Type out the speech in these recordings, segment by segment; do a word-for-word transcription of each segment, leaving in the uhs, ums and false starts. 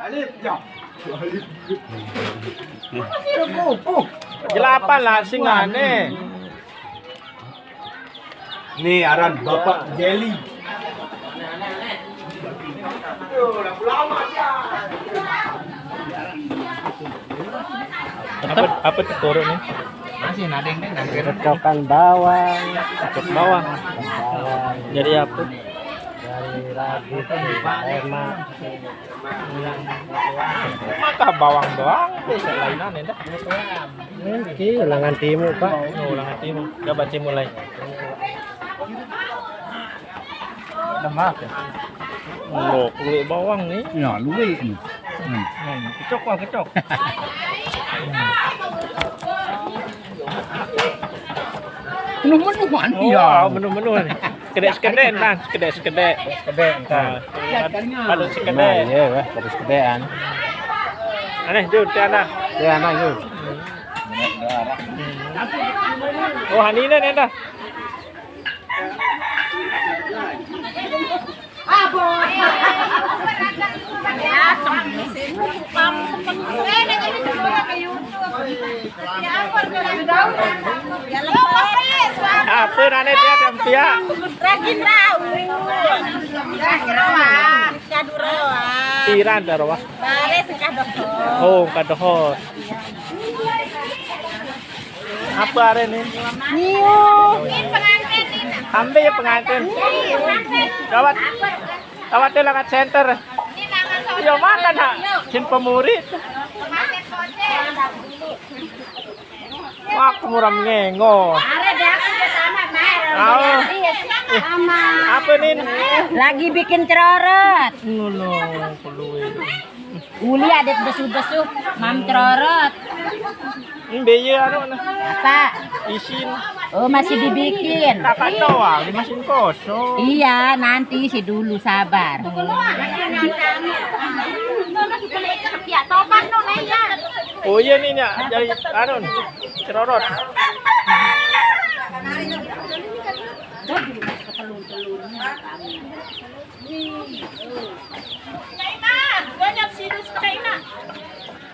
Alif, ya. Jelapan lah singane. Nih aran Bapak Jeli. Apa, apa tuh turun nih? Masih nadeng deh, nadeng. Cocokan bawang. Cocok bawang. Bawang. Jadi apa? Dari ragi, lemak. Maka bawang doang, bisa lainan ya dah. Oke, ulangan timu, Pak. Oh, ulangan timu. Coba timu lain. Lemak ya. Oh, kulit bawang nih. Ya, luwe nih. Hmm. Hmm, kecok, Bang, kecok. Menu-menu mana? Oh, ya, menu-menu nih. Sekedek-sekedek, nah, sekedek-sekedek. Sekedek, entar. Nah, ada sekedek. Nah, iya, weh, pada sekedekan. Aneh, Jun, Tiana. Tiana, Jun. Oh, Hanina nih, dah. Apa nane dia, Dem, dia? Ragin tahu. Caduroa. Iran taruh. Bare sing kadohor. Oh, kadohor. Apa are nih? Nyium. Ambil ya pengantin. Gawat. Gawat dia langkat center. Yo makan ha. Sin pemurit. Wah, muram ngengo. Are dah, sama, Mar. Au. Sama. Apa nih? Lagi bikin cerorot. Ngono, keluwe. Uli adet besu-besu, mam cerorot. Ini biaya anu nah. Apa? Isin. Oh, masih dibikin. Kakak doang, di mesin kosong. Iya, nanti isi dulu, sabar. Oh iya nih, Nyak, jadi anu, cerorot.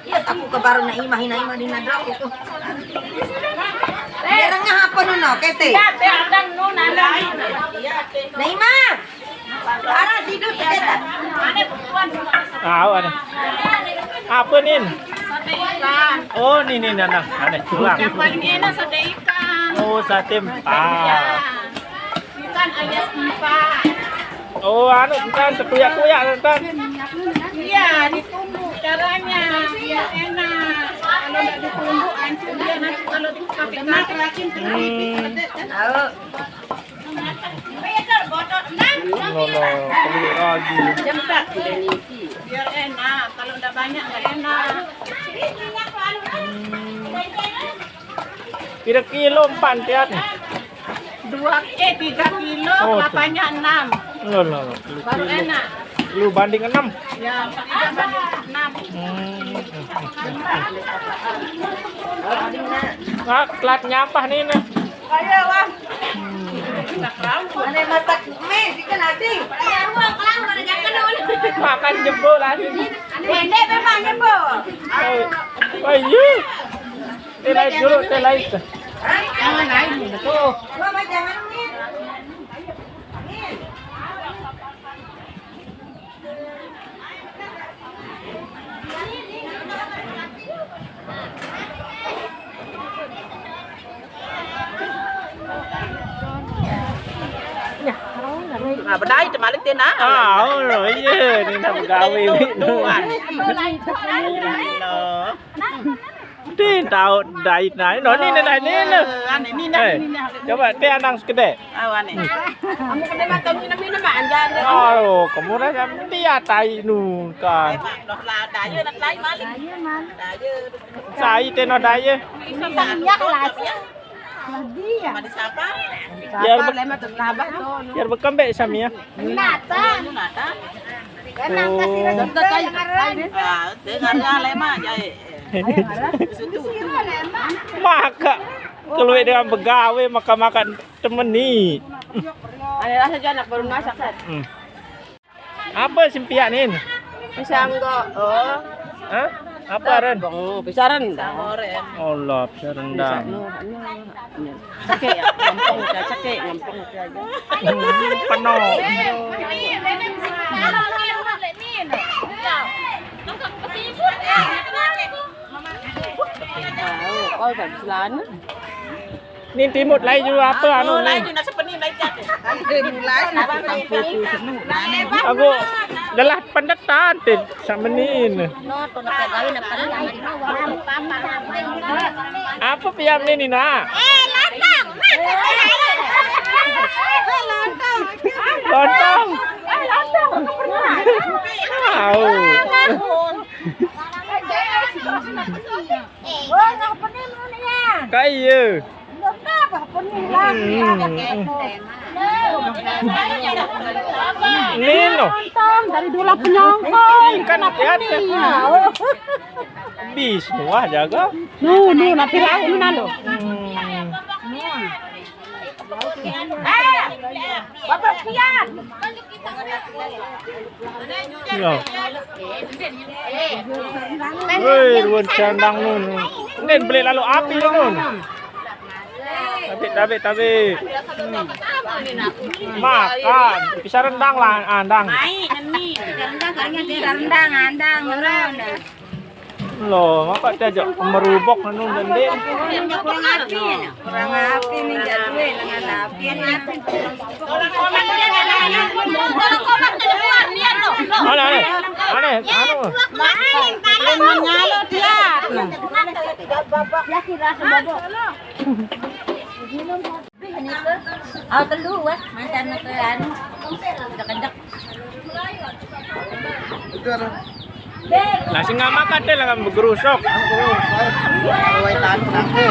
Iya, aku ke baru Naimah, Naimah di nadok itu. Derengah apa nuno, kete? Naimah. Arah situ kita. Ah, ada. Apa nih? Sate ikan. Oh, nih, nih, nah, nah. Aneh, pulang. Yang paling enak sate ikan. Oh, sate empal. Iya. Ikan alias empal. Oh, anu, entar sekuyak-kuyak, entar. Iya, ditumbuk caranya, biar enak. Kalau nggak ditumbuk, hancur dia nanti kalau pakai nasi. Hmm. Tahu. Ngono, kulit ragi. Biar enak, kalau nggak banyak nggak enak. Hmm. Pira kilo empat tiat? Dua, eh, tiga kilo, oh, kelapanya enam. Lo, lo, lo. Baru enak. Lu banding enam. Ya, tiga banding enam. Hmm. Nah, telat nyampah nih, nih. Ayo, Bang. Mana masak mie, bikin nasi. Makan jebol aja. Pendek memang jebol. Oh, oh, iya. Teh lain dulu, teh lain. Jangan lain, betul. Nah, bedai terbalik dia nak. Ah, oh, iya, ini nak begawe. Tuan. Deh, tahu dait nah. No, ni, ni, ni, ni. Ane, ni, nah, eh, ni, nah. Coba, teh anang sekedek. Awane. Kamu kena makan minum-minum, Mak, anjane. Oh, kamu dah jam dia tai nu kan. Loh, lah, daya nak lain malik. Daya, malik. Daya. Sai teh no daya. Minyak lah. Dia. Mandi siapa? Biar be-, lemak tu nabah tu. Biar bekembek sami ya. Nata. Nata. Oh. Ah, dengar lah, lemak, jai. Maka keluar dengan begawe, makan-makan temeni. Ada rasa je anak baru masak, kan? Hmm. Apa simpiak ni? Pisang kok. Oh. Hah? Apa, Ren? Bang, pisang rendang. Allah, pisang rendang. Cekik ya, ngempeng aja, cekik, ngempeng aja. Hmm, penuh. Wow, kau tak selana. Ni timut lai juga apa anu lai ni? Juga sepeni lai jatuh. Mulai nak tampil tu semua. Aku adalah pendetan ti sama ni. Apa piam ni, ni nak? Eh, lantang. Lantang. Lantang. Tahu. Oh, nak pening ni ya. Kaya. Ni no. Dari dulu penyongkol. Ikan apa ya? Bis, wah jaga. Nu, nu, nanti laut nu nalo. Bapak pian. Ya. Woi, ruan sandang nun. Nen beli lalu api nun. Tabe, tabe, tabe. Makan. Bisa rendang lah, andang. Mai, neni. Bisa rendang, kayaknya bisa rendang, andang, nun. Loh, ngapa diajak merubok nun, Dende? Kurang api, kurang api nih, jadwe dengan api. Aneh, aneh. Aneh, anu. Belum menyala dia. Aw telu wah, mancan ke anu. Kejek-kejek. Lah sing nggak makan deh lah kan begerusok. Kawai tanu nake.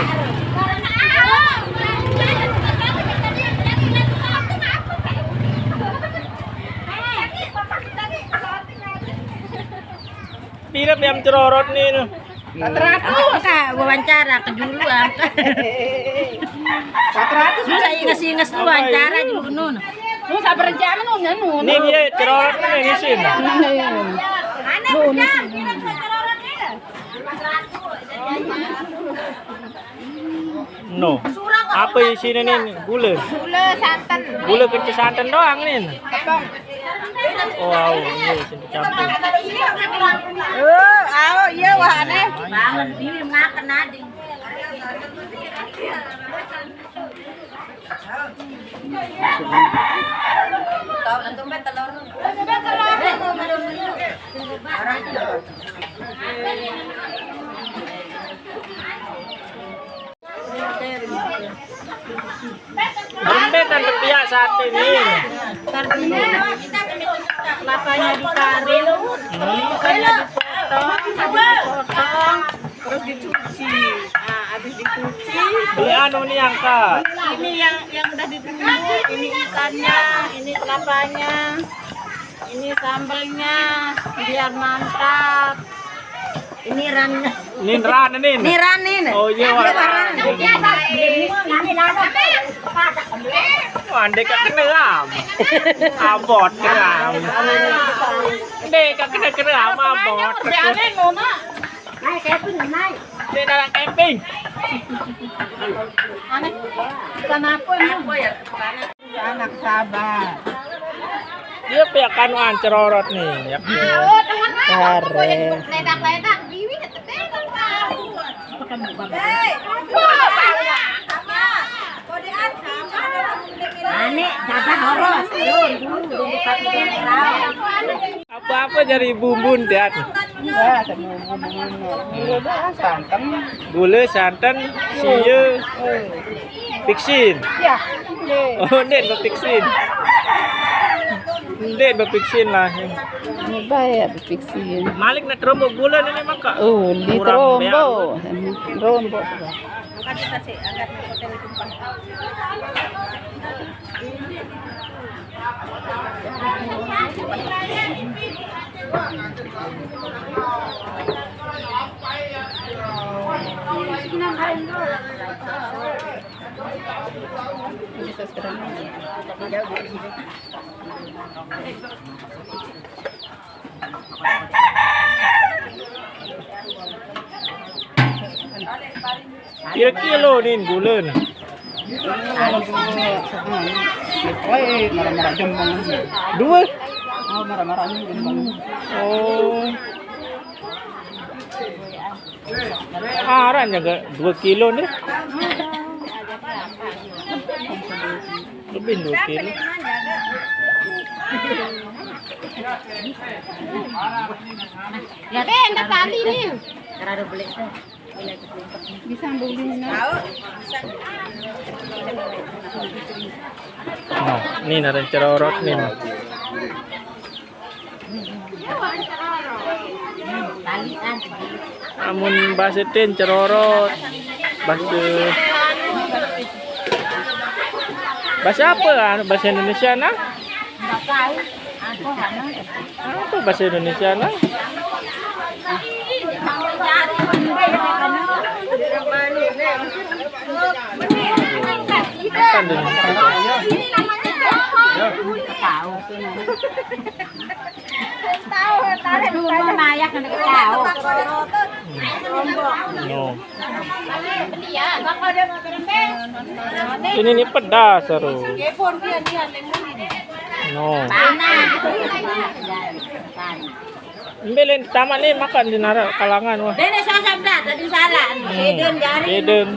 Pira piam cerorot ni nu? Empat ratus. Ka wawancara ke dulu, ah. Empat ratus. Lu saya inges-inges lu wawancara di gunung. Lu sabar aja, nu, nu, nu. Ni dia cerorot ni, ni sin. Lu, ni sin. No. Apa isine ni? Gula. Gula santan. Gula kenca santan doang ni. Tepung. Oh, au, iya, sing dicampur. Oh, au, iya, wah, aneh. Bangun, ini makan, ading. Tahu, nanti main telur. Berembe tante piak sate ni. Ntar dulu. Kelapanya ditaruh, hmm, ikannya dipotong, dipotong, terus dicuci. Nah, habis dicuci, beli anu ni angkat. Ini yang, yang udah ditumbuk, ini ikannya, ini kelapanya. Ini sambelnya biar mantap. Ini ran. Ini ran ini. Ini ran ini. Oh iya, wah. Ini ran. Ini ran. Wah, ndek kena ram. Abot kena ram. Ndek kena kena ram, abot. Naik camping, naik. Dia dalam camping. Aneh. Kenapa emang? Anak sabar. Dia piak kanuan cerorot ni, ya. Kare. Ledak-ledak, biwi ketetekan tahu. Aneh, dadah horos. Dulu, dulu, dulu, pakai. Apa-apa jadi bumbun, Dad. Enggak, sama bumbun. Gula doang, santan. Gula, santan, sia, eh, piksin. Ya, iya. Oh, ndet bapiksin. Ndet bapiksin lah. Ini bayar bapiksin. Malik nak terombok gula ni maka. Oh, di kurang terombok. Bayar. Terombok. Bukan kita sih, agak hotel itu. Pira kilo nih gula nih? Woi, marah-marah jembang. Dua. Oh, marah-marahnya jembang. Oh. Aran jaga dua kilo nih. Lebih dua kilo. Ya, eh, enggak tali nih. Bisa ambil minum. Nah, ini naren cerorot nih. Amun basa tin cerorot. Basa, basa apa? Anu, basa Indonesia nah? Enggak tahu. Apa bahasa Indonesia nah? Makan dulu. Tahu. Tahu, tahu. Dulu mah ayah kena tahu. No. Ini nih pedas terus. No. Mbelin tamat nih makan di nara kalangan wah. Dene sosok dah tadi salah. Hmm. Beden jari. Beden.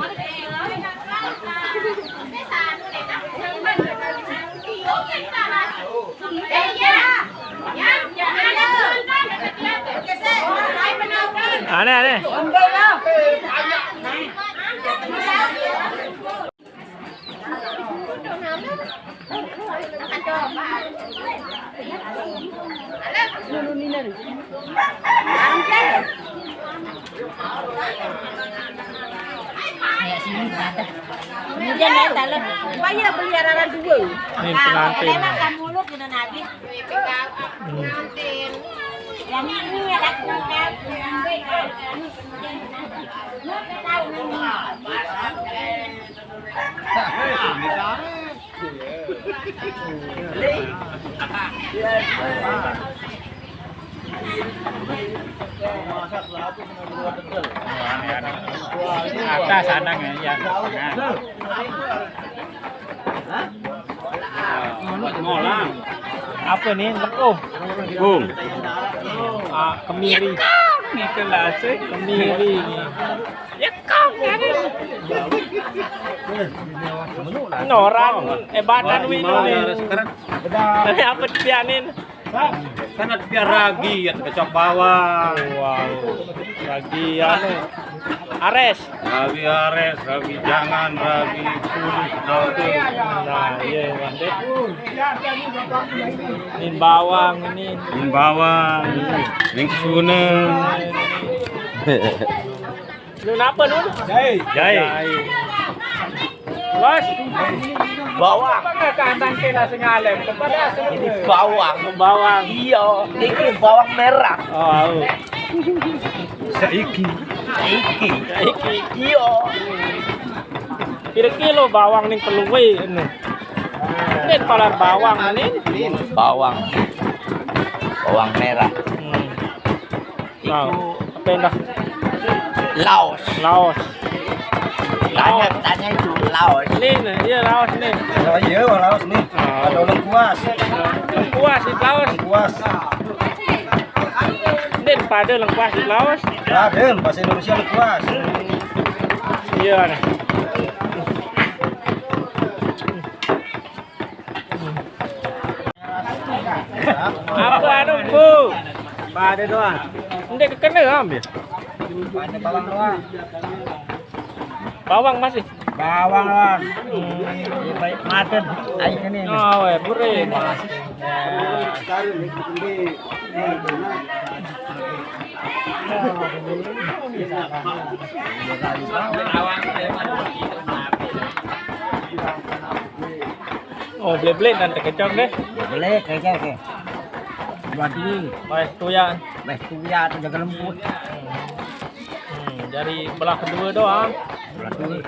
Aneh, aneh. Kayak sini ada. Kemudian ya, kalau bayar beli arah dua. Ini pengantin. Kalau makan mulut kena nagih. Hmm. Yang ini ya, Atas sana ya. Ngolang. Apa nih? Lekung. Bung. Ah, kemiri. Ini kelas, eh. Kemiri. Ya, kau. Noran, eh, badan wino nih. Tapi apa dipianin? Kan ada piar ragi, ya, kecap bawang. Wow. Ragi, anu, ares. Ragi ares, ragi jangan, ragi kulit, ragi. Nah, iya, mantep. Ini bawang, ini. Ini bawang, ini sune. Nun apa, Nun? Jahe. Jahe. Jahe. Bos. Bawang. Apa nggak kandang kena sengalem? Kepada ini bawang. Bawang. Iya, ini bawang merah. Oh, au. Saiki. Saiki. Saiki. Iya. Pira kilo bawang ning keluwe ini? Ini palar bawang ini. Bawang. Bawang merah. Hmm. Wow. Apa yang dah? Laos. Laos. Tanya, tanya itu Laos. Ini nih, iya Laos nih. Oh iya, Laos nih. Oh. Ada orang kuas. Kuas di Laos. Kuas. Ini pada lengkuas di Laos. Ada bahasa Indonesia lengkuas. Iya nih. Apa anu, Bu? Pada doang. Ndek kekene ambil. Pada bawang doang. Bawang masih. Bawang doang. Hmm. Baik maten. Ayo ini. Oh, weh, pure. Oh, blek-blek dan terkejang deh. Blek aja ke. Waduh. Baik, tuh ya. Baik, tuh ya, tuh jaga lembut. Hmm, dari belah kedua doang. Belah kedua.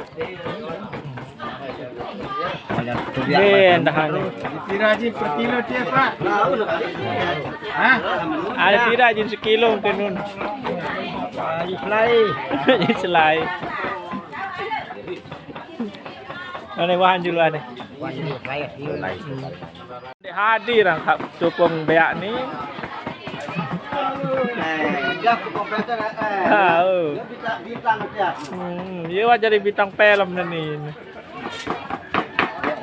Nggih, ndahan. Pira ji per kilo dia, Pak? Hah? Ada pira ji sekilo mungkin nun? Ayu selai. Ji selai. Ane wahan julu ane. Hadir angkat tukung beak ni. Eh, dia tukung beak ni, eh. Ha, oh. Dia bintang, bintang dia. Hmm, dia wah jadi bintang film ni.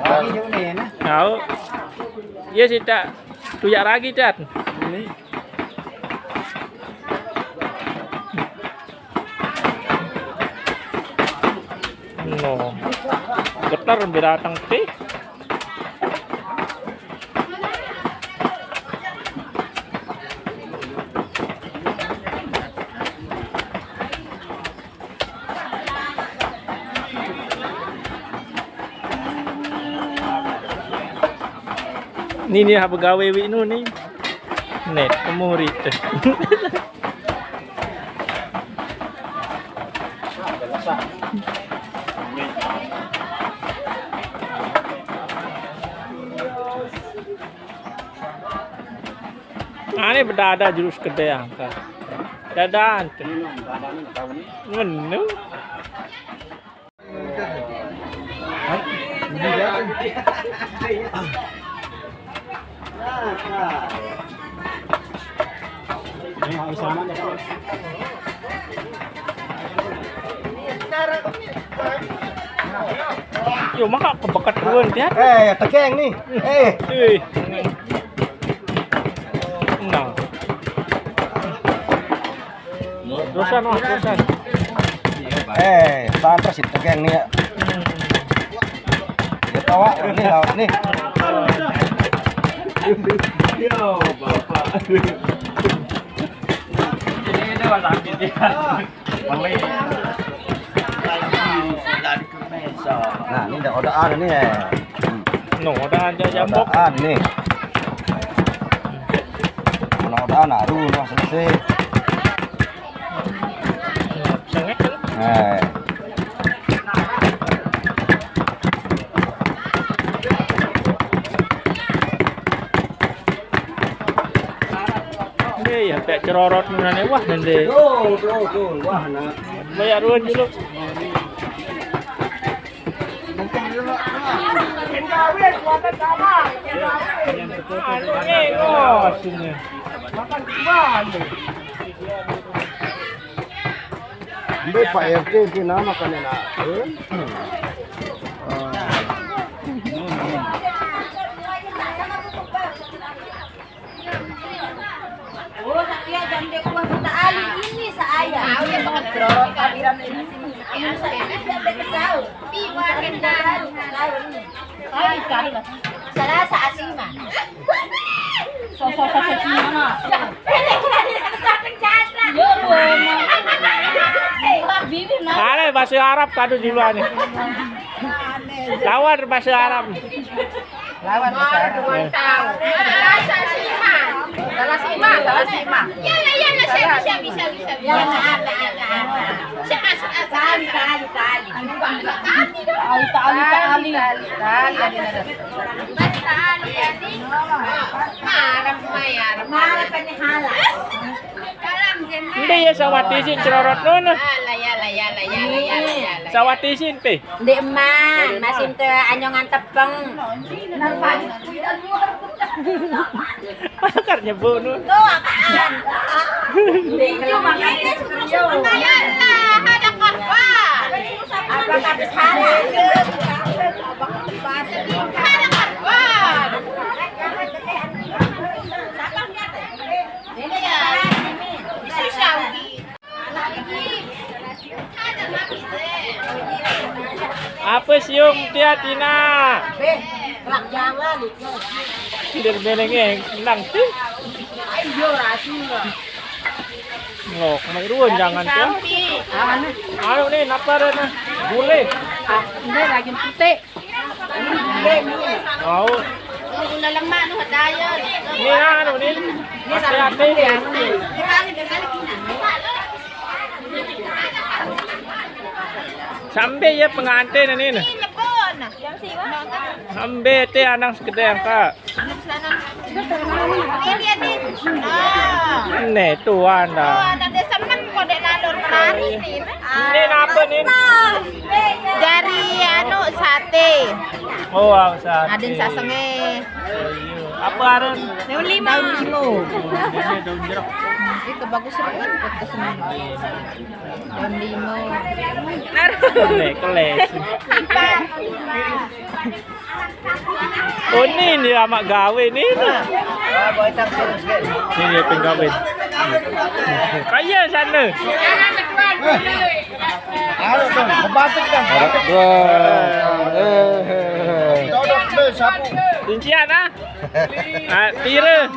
Ragi juga ni, nah. Tahu. Iya sih tak tuyak ragi, Tat. Ini. No. Getar biratang ti. Ni, ni, ha begawe wi nu ni. Net, kemuri tu. Ane bedada jurus gede angka. Dadaan tu. Menu. Yo, maka kebekat ruan dia. Eh, ya tegeng ni. Eh. Eh. Nah. Terusan, Mas, terusan. Eh, pantas itu geng nih ya. Ya tawa nih, lawan nih. Yo, Bapak. Ini udah sakit ya. Nah, ini udah odaan ini ya. Hmm. No, odaan aja jambok. Odaan nih. Nah, odaan, aduh, udah selesai. Sangat kan? Nah. Ini ya, kayak cerorot menane wah nanti. Tuh, tuh, tuh, wah, nah. Banyak ruan dulu. Anu ni, oh, sini. Makan kembali. Ini Pak R T itu nama kan enak. Eh? Oh, tapi ya jam dia kuah kata Ali ini saya. Tahu ya, bakal kerorot kabiran ini sini. Ini saya kan dia tahu. Piwa kita. Tahu ini. Tahu, tahu lah. Salah sa asima. Sosok sosok sini mana? Yo, Roma. Bibi, nah. Ada bahasa Arab kado duluan nih. Lawan bahasa Arab. Lawan besar. Salah sima. Salah sima, salah sima. Yalla, yalla, bisa, bisa, bisa, bisa. Yalla, yalla, yalla. Siapa, siapa, siapa? Tali, tali, tali. Tali, tali, tali. Tali, tali, tali. Bas tali, tali. Marah, Maya. Marah, penyehala. Nde ya sawatisin cerorot nono. Yalla, yalla, yalla, yalla, yalla, yalla. Sawatisin pe. Nde eman, masin te anyongan tepeng. Makar nyebut nun. Tuh apaan? Itu makanya suruh-suruh. Yalla, ada korban. Apa kata salah? Ada korban. Ini ya. Susah. Apa siung dia, Tina? Beh, kelak jangan itu. Tidak menengeng, nang tuh. Ayo, rasul. Ngok, mai ruan jangan tuh. Anu nih, napa ada nah? Gulai. Ah, ini daging putih. Mau. Udah lemak nu, daya. Ini anu nih. Hati-hati. Sampai ya pengantin ini nih. Ini nyebon. Yang siwa. Ambe te anang sekedeng, Kak. Ini dia nih. Nah. Nih, tuan dah. Oh, ada dia seneng kok dek nalur melari nih. Ini apa nih? Dari anu, sate. Oh, wow, sate. Adin sasenge. Oh, iya. Apa aran? Daun lima. Daun lima. Ini daun jeruk. Itu bagus sekali, bagus sekali. Daun lima. Kelek, kelek. Oh, ini, ini amak gawe ini. Ini dia penggawe. Kaya sana. Ayo dong, kebatik dong. Ada dua. Eh. Dodok deh, sapu. Kuncian, ah. Ah, pira.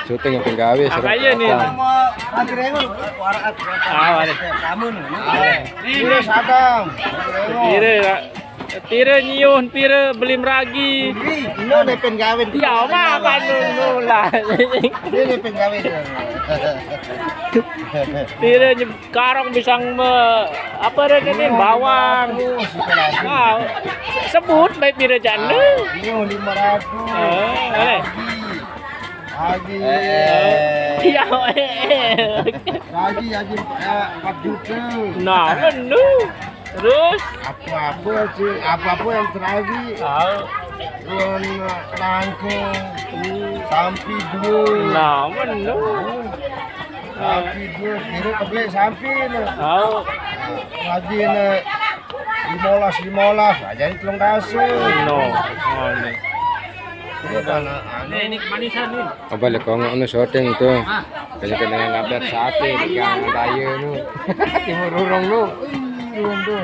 Syuting yang penggawe. Ah, kaya nih. Sama Pak Rengo, Pak Rengo. Ah, ada. Kamu nih. Ini sadang. Pira, Pak. Pira nyiun, pira beli meragi. Ini udah penggawe. Ya, makan dulu lah. Ini udah penggawe. Pira nye-, karong pisang me-, apa ada ini? Bawang. Nah, sebut baik pira jane. Ini lima ratus. Eh, eh. Lagi. Iya, eh, eh. Lagi, lagi, eh, empat juta. Nah, menu. Terus? Apa-apa sih, apa-apa yang teragi. Tahu. Yang langka, sampi dua. Nah, menu. Sampi dua, kira kebeli sampi lah. Tahu. Lagi nak lima belas, lima belas, aja ini telung dasa. No. Oh, ini. Ini tanah anu. Ini, ini kemanisan nih. Apa le kongok nu syuting tu? Kena-kena ngabet sate di gang daya nu. Timur Rurung nu. Ih, Rurung tu.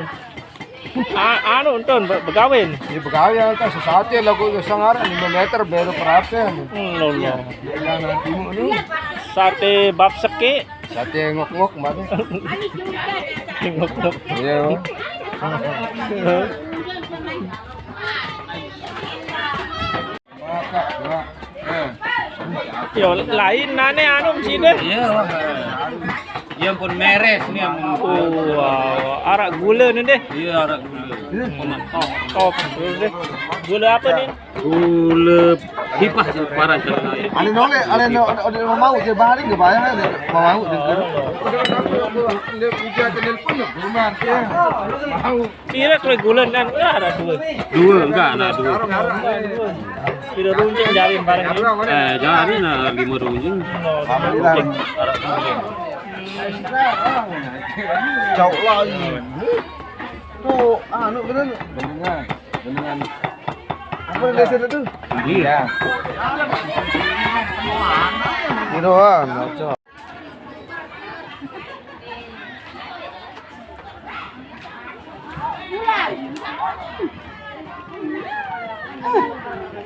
A-, anu, Entun, be-, begawe. Ya, begawe ya, tak sesate lah, kok sang arah lima meter baru perape. Hmm, lho, lho. Yang nanti nu. Sate bab seke. Sate ngok-ngok, Mbak. Ngok-ngok. Iya, Bang. Yo, lain nane anu sini. Iya, Bang. Iya pun meres nih, ampun. Oh, wow. Arak gula nih deh. Iya, arak gula. Pun top. Top, deh. Gula apa nih? Gula hipah sih, parah cara lain. Ada nolak, ada no-, ada, ada mau, dia baring, dia bayar, ada mau, dia. Pira kue gula kan? Enggak ada dua. Dua, enggak ada dua. Pira runjing jari bareng ini? Eh, jari nah lima runjing. Cok lagi. Tuh, anu bener. Dengan, dengan. Apa yang biasa itu? Iya. Gitu kan, cok.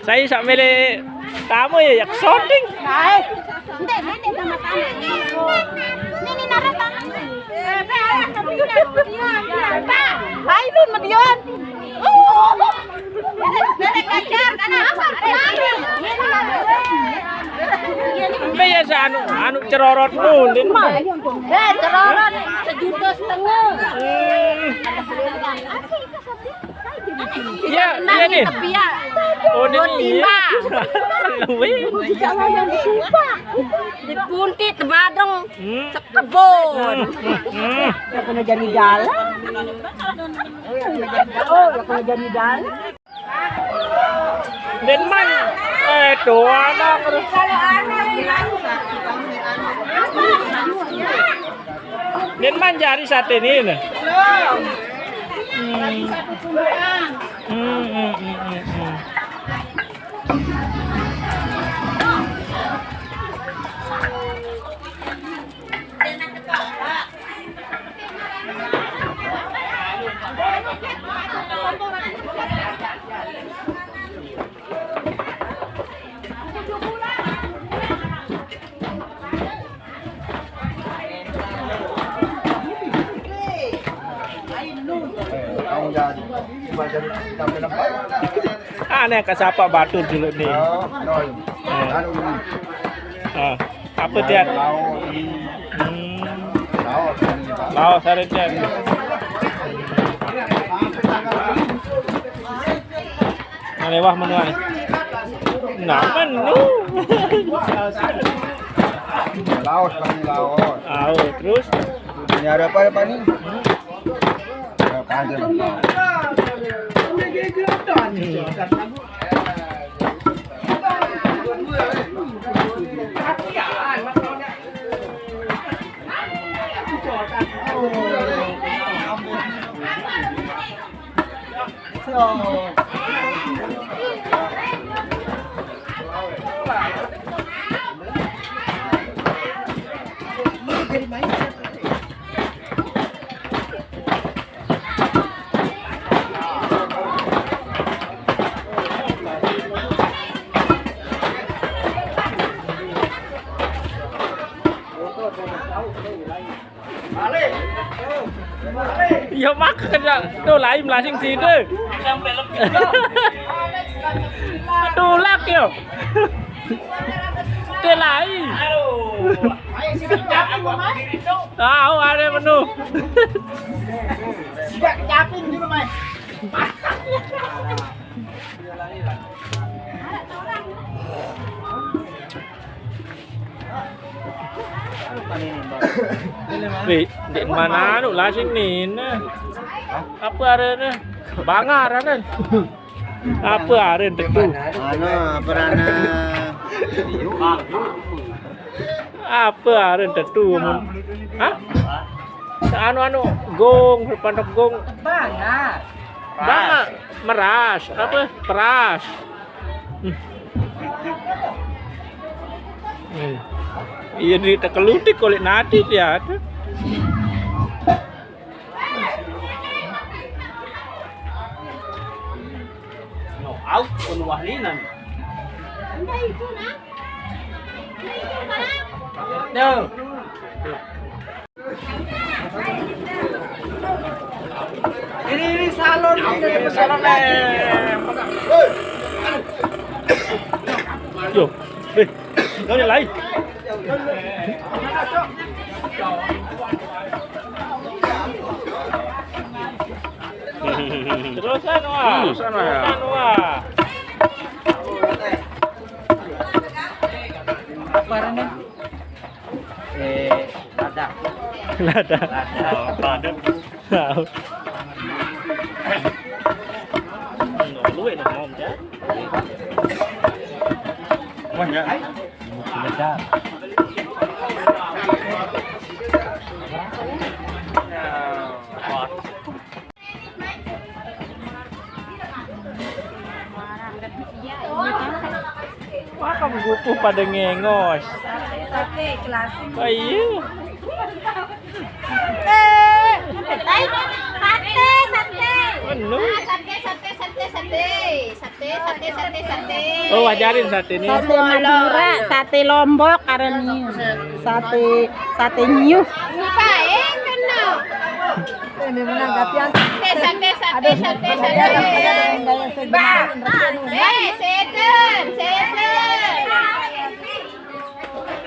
Saya sak mele tamu ya, yak syuting. Hai. Ndek, ndek sama tamu. Ini, ini nara tamu. Hai, Nun, medion. Mbak ya, anu, anu cerorot nu, Ndin. Eh, cerorot sejuta setengah. Hmm. Ya, iya nih. Tapi ya. Oh, ini iya. Timba. Luwe. Di Punti, Temadong, hmm. Sekebon. Hmm. Ya kena jadi dalam. Oh, ya kena jadi dalam. Den man, eh, tuh anak terus. Den man jari sate ini nih. Hmm. Hmm, hmm, hmm, hmm, hmm. Aneh, kasapa batur dulu nih. Oh, no. Eh. Anu, Ah, apa dia? Laos. Hmm. Laos, ini, Pak. Laos, ada dia. Mewah menu ae. Nah, menu. Laos, Pak, ini laos. Laos, terus? Ini ada apa ya, Pak, nih? Ada apa aja, Pak? Ya makan ya. Tuh lain melasing sini. Tulak yo. Tuh lain. Tahu ada menu. Siap capin dulu, Mai. Wih, di mana anu lah sini nah. Apa arane? Bangar arane. Apa arane tetu? Anu, apa arane? Apa arane tetu? Hah? Anu, anu, gong, pandok gong. Bangar. Bangar. Meras. Apa? Peras. Hmm. Hmm. Iya, di tekelutik kulit nati dia tuh. No, au, pun wahlinan. Tuh. Ini, ini salon, ini salon, eh. Yo, eh, kau ni lain. Terus anu ah. Terus anu ah. Terus anu ah. Apa ni? Eh, lada. Lada. Lada. Oh, padat. Tahu. Nggak, lu enak mau, ya? Wah, ya. Lada. Wah. Wah, kamu gupuh pada ngengos. Sate, sate, klasik. Oh, iya. Eh, sate, sate. Anu. Ah, sate, sate, sate, sate. Sate, sate, sate, sate. Oh, ajarin sate ni. Sate Madura, sate Lombok, karena ni. Sate, sate nyiuh. Ini baik, kena. Ini menang gapian. Sate, sate, sate, sate, sate. Bang, eh, seten, seten.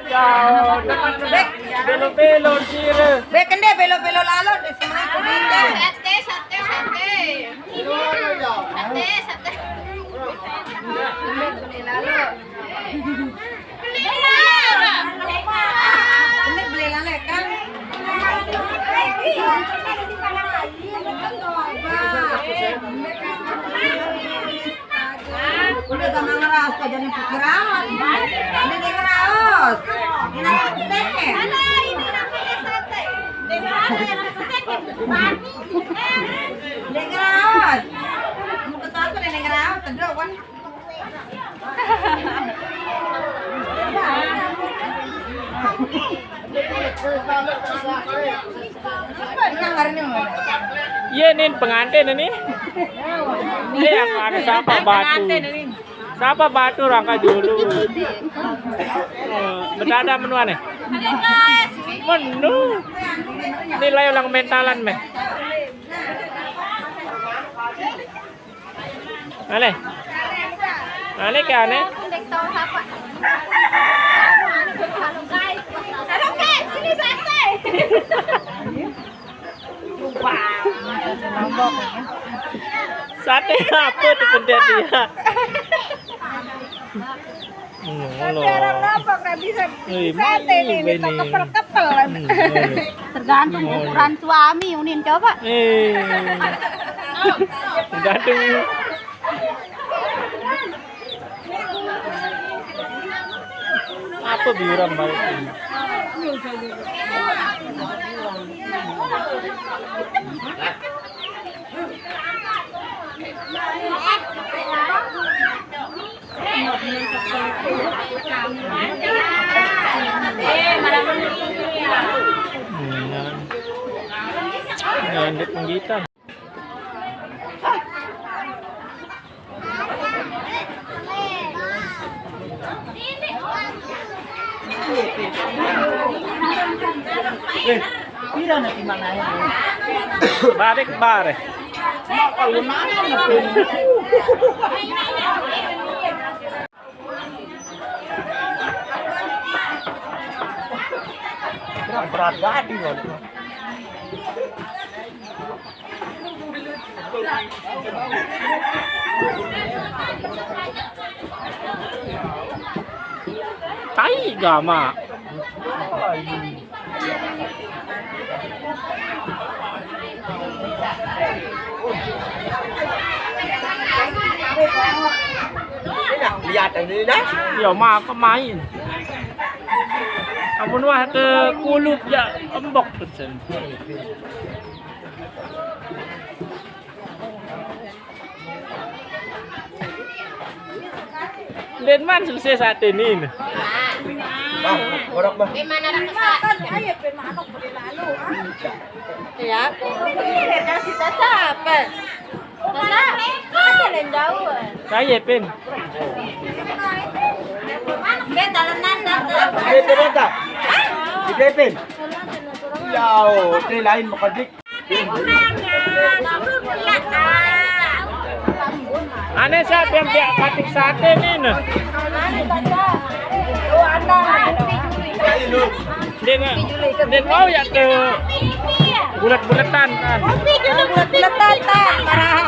Ya, belo-belo sira. Bek kende belo-belo lalo di semua kuning. Sate, sate, sate. Sate, sate. Beli lalo. Ini beli lalo, kan? Udah sama ngeras, kok jadi pikiran. Ini dia ngeras. Ini sate. Mana ini namanya sate? Dia ngeras, sate. Mati. Dia ngeras. Mau ke sana, dia ngeras. Teduk, kan? Iya, nih pengantin ini. Ini yang ada siapa batu? Siapa batu rangka dulu? Oh, bedada menu aneh. Menu. Nilai ulang mentalan meh. Aneh. Aneh ke aneh? Aduh, guys, ini sate. Sate apa tuh pendek dia? Ngono. Sate orang apa nggak bisa bikin sate nih, ini kok kepel-kepel. Tergantung ukuran suami, Unin, coba. Eh. Tergantung. Apa biuran balik ini? Jangan, jangan dipenggitan. Eh, pira nanti mana ya? Barek, barek. Berat, berat gadi. Tai gama. Lihat ini dah. Ya, maka main. Amun wah ke kulub ya embok pesen. Den man selesai saat ini. Bah, borok, bah. Di mana ada pesan? Ayo, pin manuk beli lalu, ah. Ya, aku kasih tas apa? Masa? Ada yang jauh. Saya, pin. Be, talenan, tante. Di P P K? Di P P? Ya, oh, ini lain makadik. Ane siapa yang pihak batik sate nih, nah? Dia, dia mau ya ke bulat-bulatan kan? Bulat-bulatan, kan?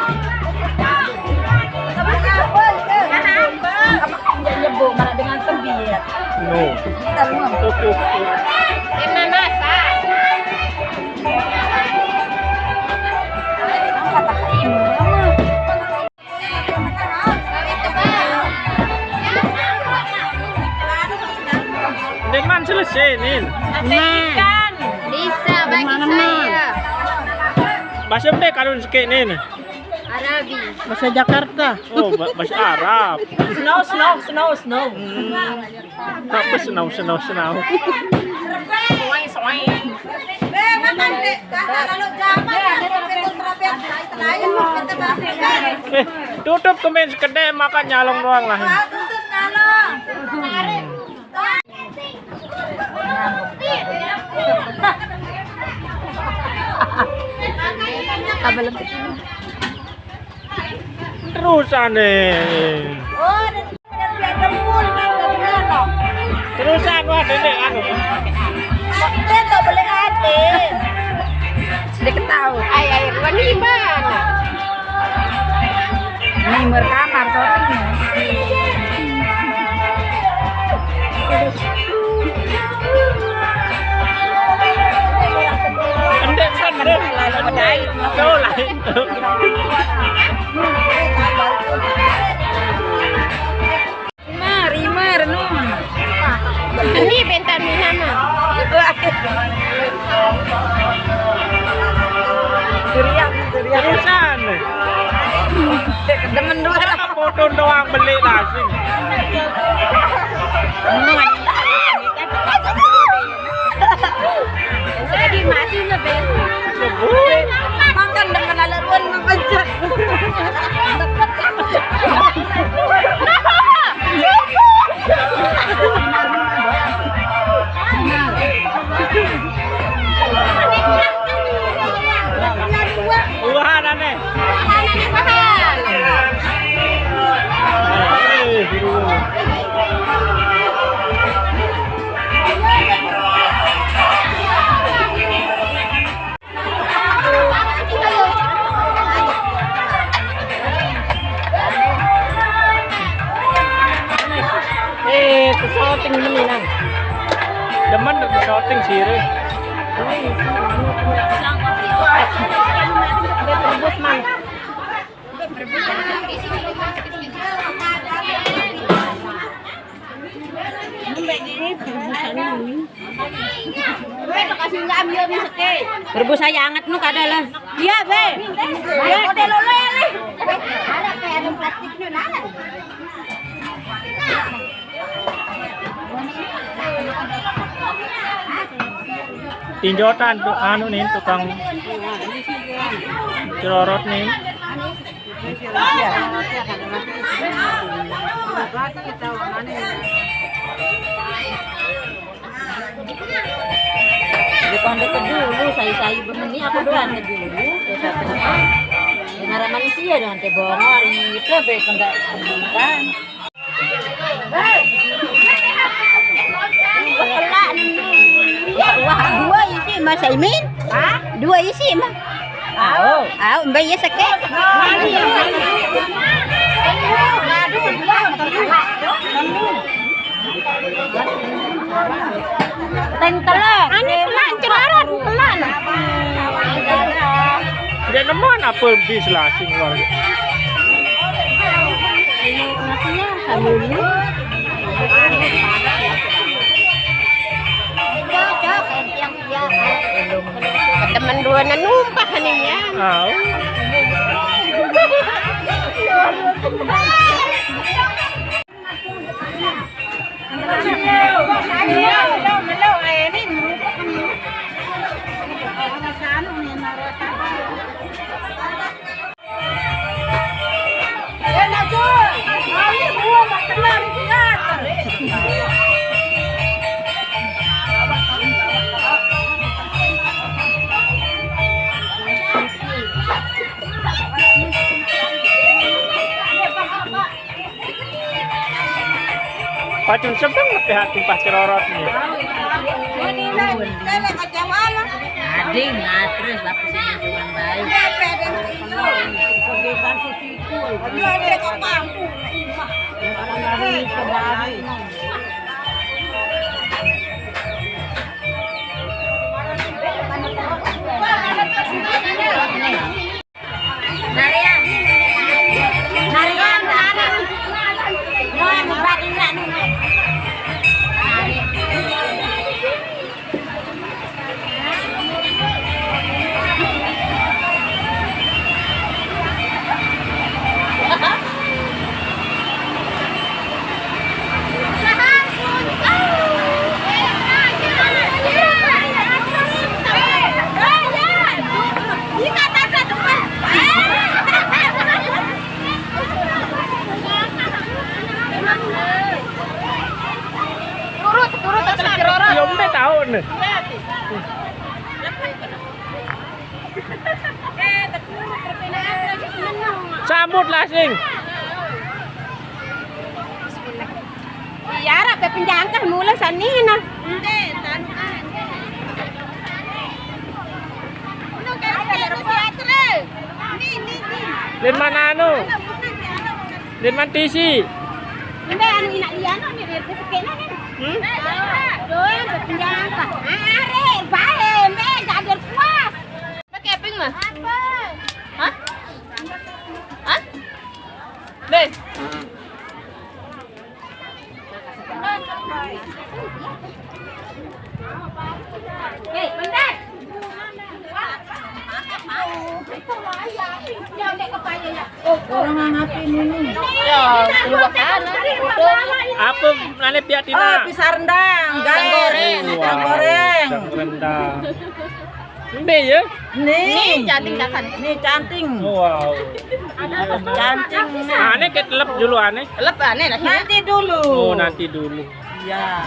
Nyebut marah dengan sempit. No. Kita semua. Tuh, tuh, tuh. Ini masak. Dengan selesai nih. Sate ikan. Bisa bagi saya. Bahasa apa kalau sekian nih? Arabi. Bahasa Jakarta. Oh, ba-, bahasa Arab. Snow, snow, snow, snow. Hmm. Apa snow, snow, snow? Soai, soai. Eh, makan, Dek. Dasar lalu zaman, ya, kita serapian, kita lain, kita bahas. Eh, tutup tuh, men, sekedar makan nyalong doang lah. Ah, tutup nyalong. Terus aneh. Terusan, wah, nenek anu. Dia tak boleh ada. Dia ketawa. Ai, ai, ruan ini mana? Ini kamar syuting. Endek kan, Dek. Lalu bedai. Tuh, lain tuh. Rima, Rima, renung. Ini bentar Mina mah. Surian, Surian. Terusan. Demen dua. Foto doang beli nasi. Jadi masih lebih. Makan dengan alat pun membentuk. Buahan aneh. Rebus aja anget nu kada lah. Iya, Be. Iya, kode lolo ya, Le. Tinjotan tuh anu nih tukang cerorot nih. Bukan deket dulu, saya-saya bermeni aku doang ke dulu. Nara manusia dengan teh bongor, ini itu be kena bukan. Wah, dua isi Mas Aimin? Hah? Dua isi mah. Au, au, mbak iya seke. Teng telur. Ane pelan, cerarat, pelan. Dia nemuan apa bis lah sing luar. Ini maksudnya sambil ini. Temen dua na numpah nih ya. Au. Pacun sebeng lebih hati pas cerorot nih. Ading, nah, terus lapis ini cuma baik. Turut, turut, turut. Ya, mbak tahu nih. Sambut lah sing. Iya, rapi penjangkah mula sanina. Lin mana anu? Lin man tisi? Ini anu inak lian nih, dia sekena nih. Hmm? Doang penjangkah. Are, bae, mbak, gak ada puas. Pakai pink mah? Apa? Hah? Hah? Deh. Hei, bentar. Orang ngapain ini? Ya, keluar sana. Apa nane piak Tina? Oh, pisang rendang, guys. Pisang goreng. Wow, pisang rendang. Ini ya? Nih. Nih, cantik kan? Nih, cantik. Wow. Cantik nih. Ane ke telep dulu ane. Telep ane lah. Nanti dulu. Oh, nanti dulu. Iya.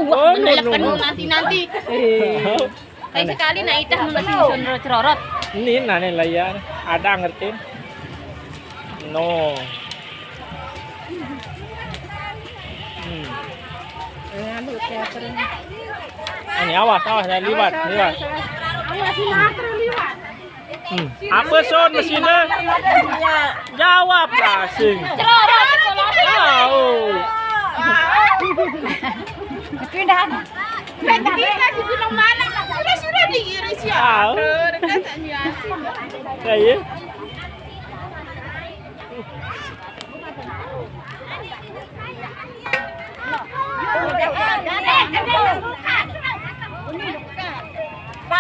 Wah, oh, menelep penuh nanti-nanti. Eh, sekali nak itah mesti cerorot. Ini nane lah ya. Ada ngerti. No. Hmm. Ini awas, awas, jangan liwat, liwat. Awas, ini atur liwat. Hmm. Apa son mesinnya? Jawab lah, sing. Tahu. Pindahan. Pindahan. Sudah, sudah diiris ya. Tahu. Aduh, dekat tak nyuasi. Kayak.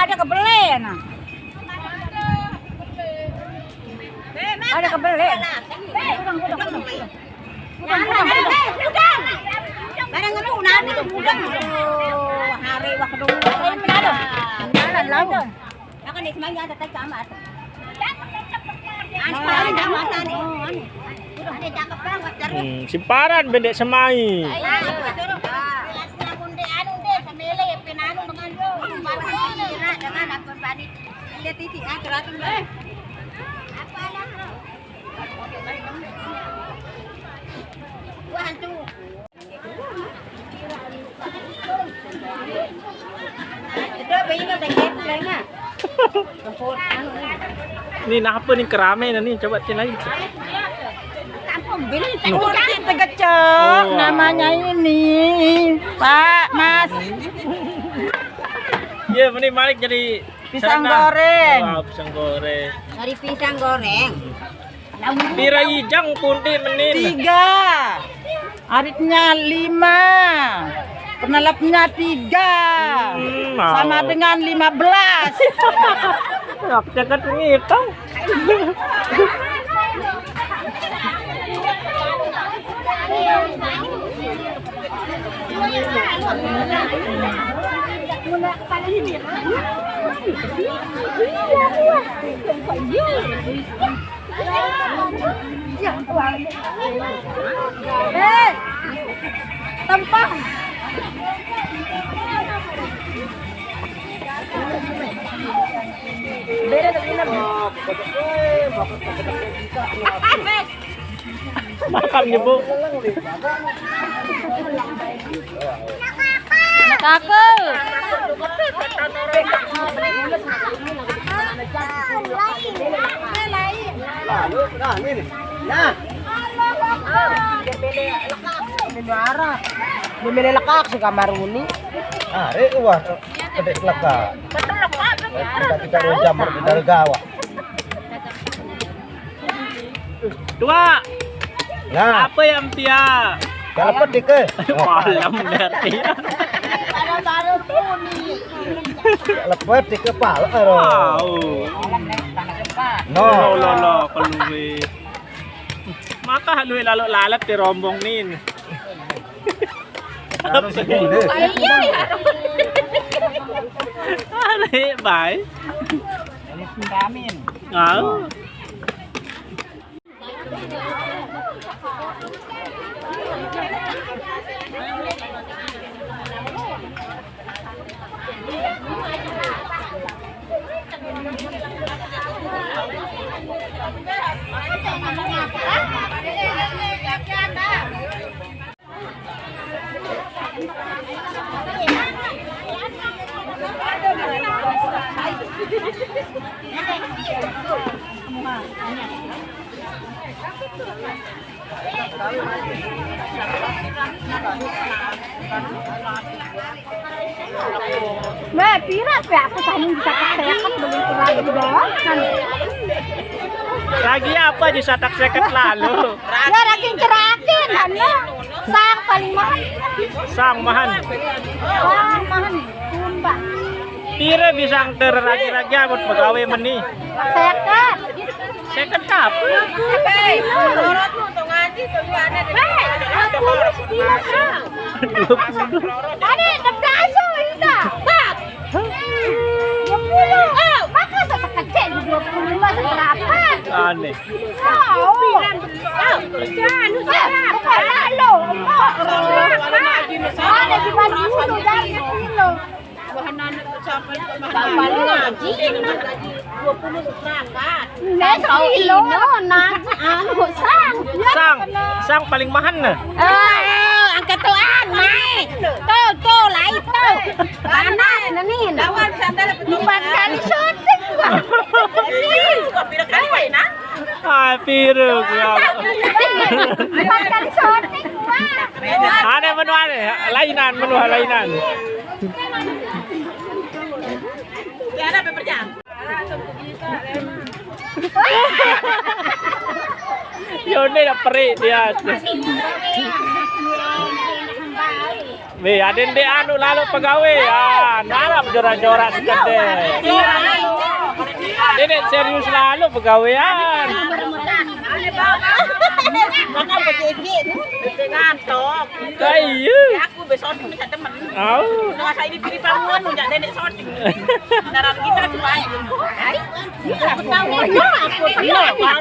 Ada kebelet, nah. Ada kebelet. Udang, udang, udang. Udang, udang, udang. Barang itu nanti udang. Aduh, hari waktu dulu. Jalan, lalu. Akan di semuanya ada tadi sama. Anu, anu, anu, anu. Anu, cakep banget. Hmm, simparan bendek semai. Ayo, anu deh, semele, penanu dengan dengan apa, Pak? Lihat ini, ah, teratur, Bang. Apa ada, Bro? Wah, tuh. Itu apa ini, Bang? Lainnya? Ini nah apa nih, kerame nih, coba cina lagi. Kampung beli. Tuh, tegecok. Oh, wow. Namanya ini, Pak, Mas. Iya, mending balik jadi pisang goreng. Wah, pisang goreng. Dari pisang goreng. Pira ijang punti menin? Tiga. Aritnya lima. Penelepnya tiga. Hmm, mau. Sama dengan lima belas. Aku cakap ngitung. Eh, tempang. Makan ya, Bu. Anak aku. Lalu, nah, ini nih. Nah. Ini arah. Ini milih lekak si kamar uni. Ah, rek, wah, gede lekak. Kita, kita jam dari gawah. Dua. Nah. Apa yang pia? Kalau pedih ke? Malam berarti. Lepet di kepala, ero. Wow. No. Lo, lo, lo, keluwe. Maka luwe lalu lalat di rombong nin. Harus segini. Iya, iya. Are, bye. Ini vitamin. Ah. Meh, pira pe aku tadi bisa tak seket, belum kurang doang kan. Lagi apa di satak seket lalu? Ya, ragin cerakin, kan, ya. Sang paling mahal. Sang mahan. Sang mahan, sumpah. Pira bisa angter ragi-ragi abot pegawai meni? Seket. Seket apa? Hei, menurutmu tuh ngaji tuh, iya, ada di. Hei, dua puluh kilo, Bang. Ada enam belas, Pak. Dua puluh. Oh, maka saya kecil di dua puluh lima seberapa? Aneh. Oh, oh. Jangan, eh, bukan lo. Ada di mana dulu, dari kecil lo. Paling ngaji, dua puluh berangkat. Nah, kau ino, nah, anu, sang. Sang, sang paling mahan, nah. Eh, angkat tuan, naik. Tuh, tuh, lai tuh. Panas, nenin. Empat kali syuting, Bang. Ini juga pira kali, Wak, nah? Ah, pira, Bang. Empat kali syuting, Bang. Ane menu ane, lainan menu lainan. Ya, ada apa, Perjang? Yo, ini dah perik dia. Weh, aden dek anu lalu pegawean. Arap jorak-jorak sekede. Ini serius lalu pegawean. Makan bejegit. Ngantok. Kayu. Aku besok bisa temen. Au. Nah, saya di pilih bangun, nunjuk nenek soding. Dalam kita cuma. Iya, tahu. Iya, Pak.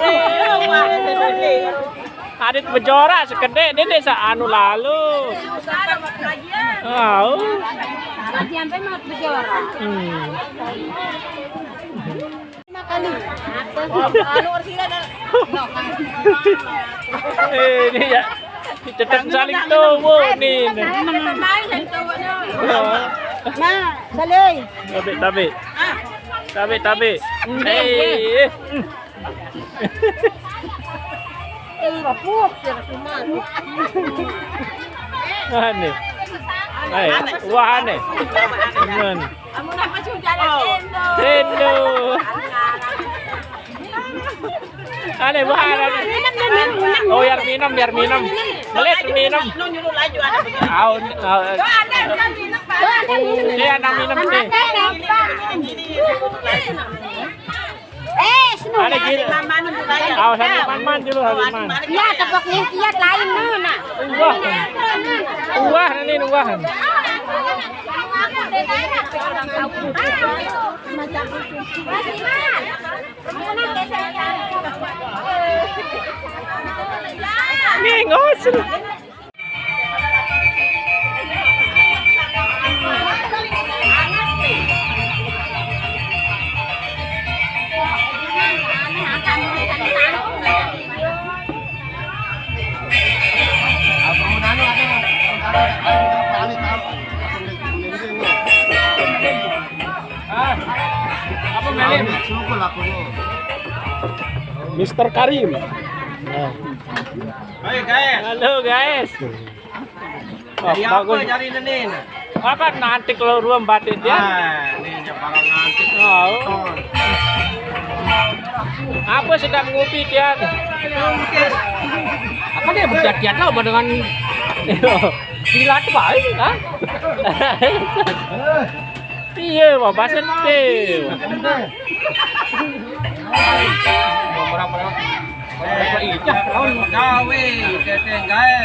Adit bejorak sekede, dia desa anu lalu. Au. Lagi sampai mau bejorak. Hmm. Lima kali. Anu, Orsila, dah. Eh, ini ya. Tetap saling tahu, nih. Nah, Saleh. Tabe, tabe. Tabe, tabe. Eh, eh. Aneh. Eh, wah, aneh. Aneh. Tendo. Aneh, wah, aneh. Oh, biar minum, biar minum. Melit minum. Au, au. Iya, nang minum nih. Eh, sinu. Ada gini. Awas, ada man-man dulu, ada man. Iya, tepuk nih, iya, lain nu, nah. Wah. Wah, ini wah. Nih, ngos. Mister Karim. Nah. Halo, guys. Halo, guys. Oh, dari apa bagus. Cari nenin? Apa nanti kalau ruang batik dia? Ah, ini aja parang nanti. Oh. Apa sedang ngopi dia? Apa dia berjatian lah dengan silat baik, ha? Iya, Pak Basen. Gawe, teteng gawe.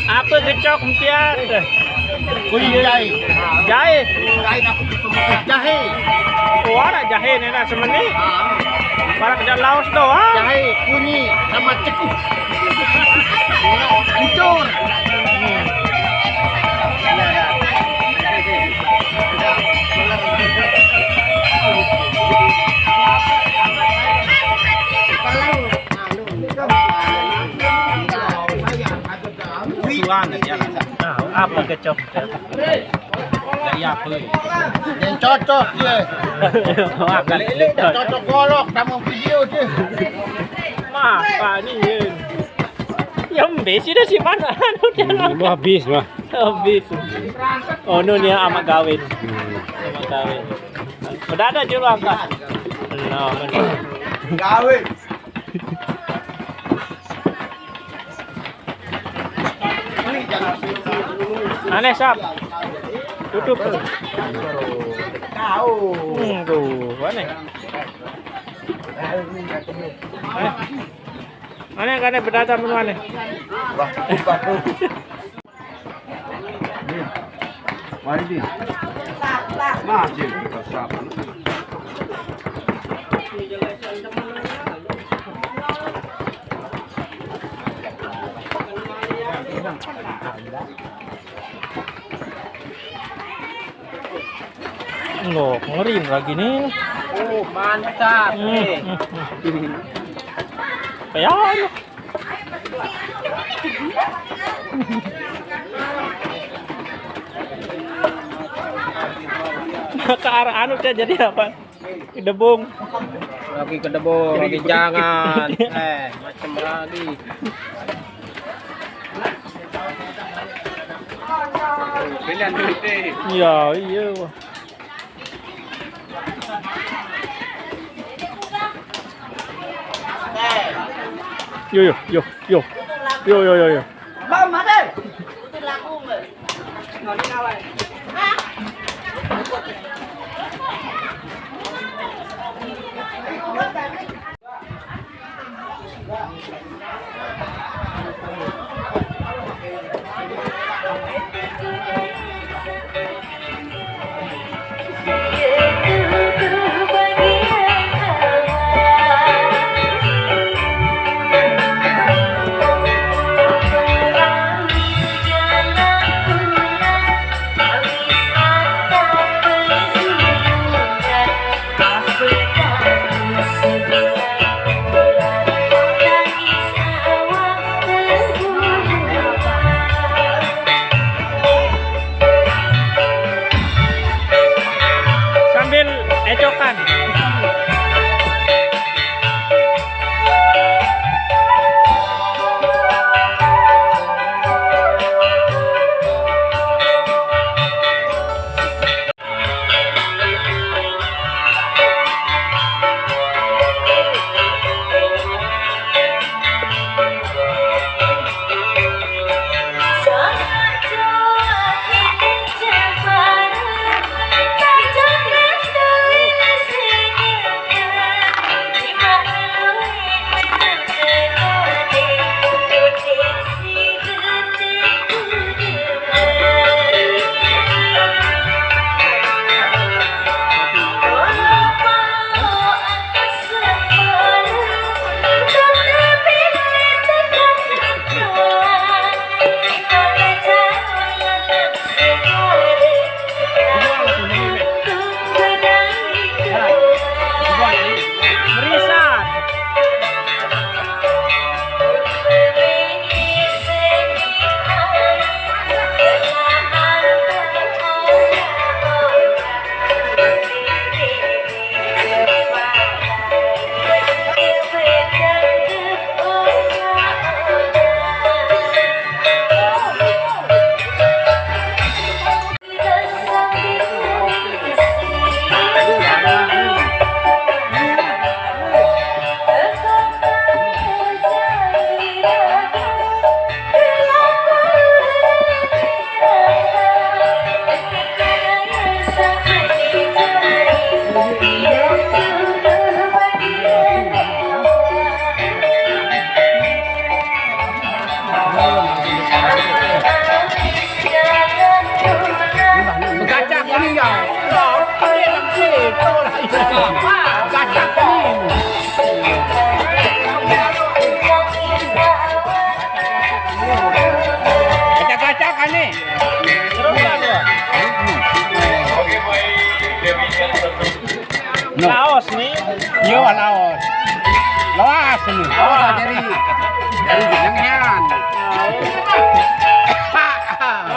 Apa gecok mutiar? Kunyit jahe. Jahe. Jahe aku ketemu jahe. Oh, ada jahe nih, nah, semeni. Ah. Para kerja laos doang. Jahe, kunyit, sama cekup. Hancur. Tuan, ya. Nah, apa kecok? Gaya apa? Yang cocok dia. Cocok golok sama video dia. Mah, Pak, ni, ya. Ya, habis sudah si mana? Anu dia. Hmm, lu habis, wah. Habis. Oh, nu ni amat gawin. Hmm. Amat gawin. Udah ada julu angkat. No, mana? Gawin. Aneh, Sap. Tutup. Tahu. Hmm, tuh, aneh. Aneh. Aneh, aneh, berdatang semua aneh. Wah, buka tuh. Mari, Din. Nah, Din, kita sapa. Loh, ngeri lagi nih. Oh, mantap. Hmm, nih. Hmm, hmm. Kayak anu. Ke arah anu, Cak, jadi apa? Kedebung. Lagi kedebung, lagi jangan. Eh, macam lagi. Iya, iya. Yo, yo, yo, yo. Yo, yo, yo, yo. Sambil ecokan. Gacak kuning ya. Gacak kuning. Gacak-gacak kan nih. Terus kan ya? Laos nih. Iya, laos. Laos nih. Laos dari, dari jenengan.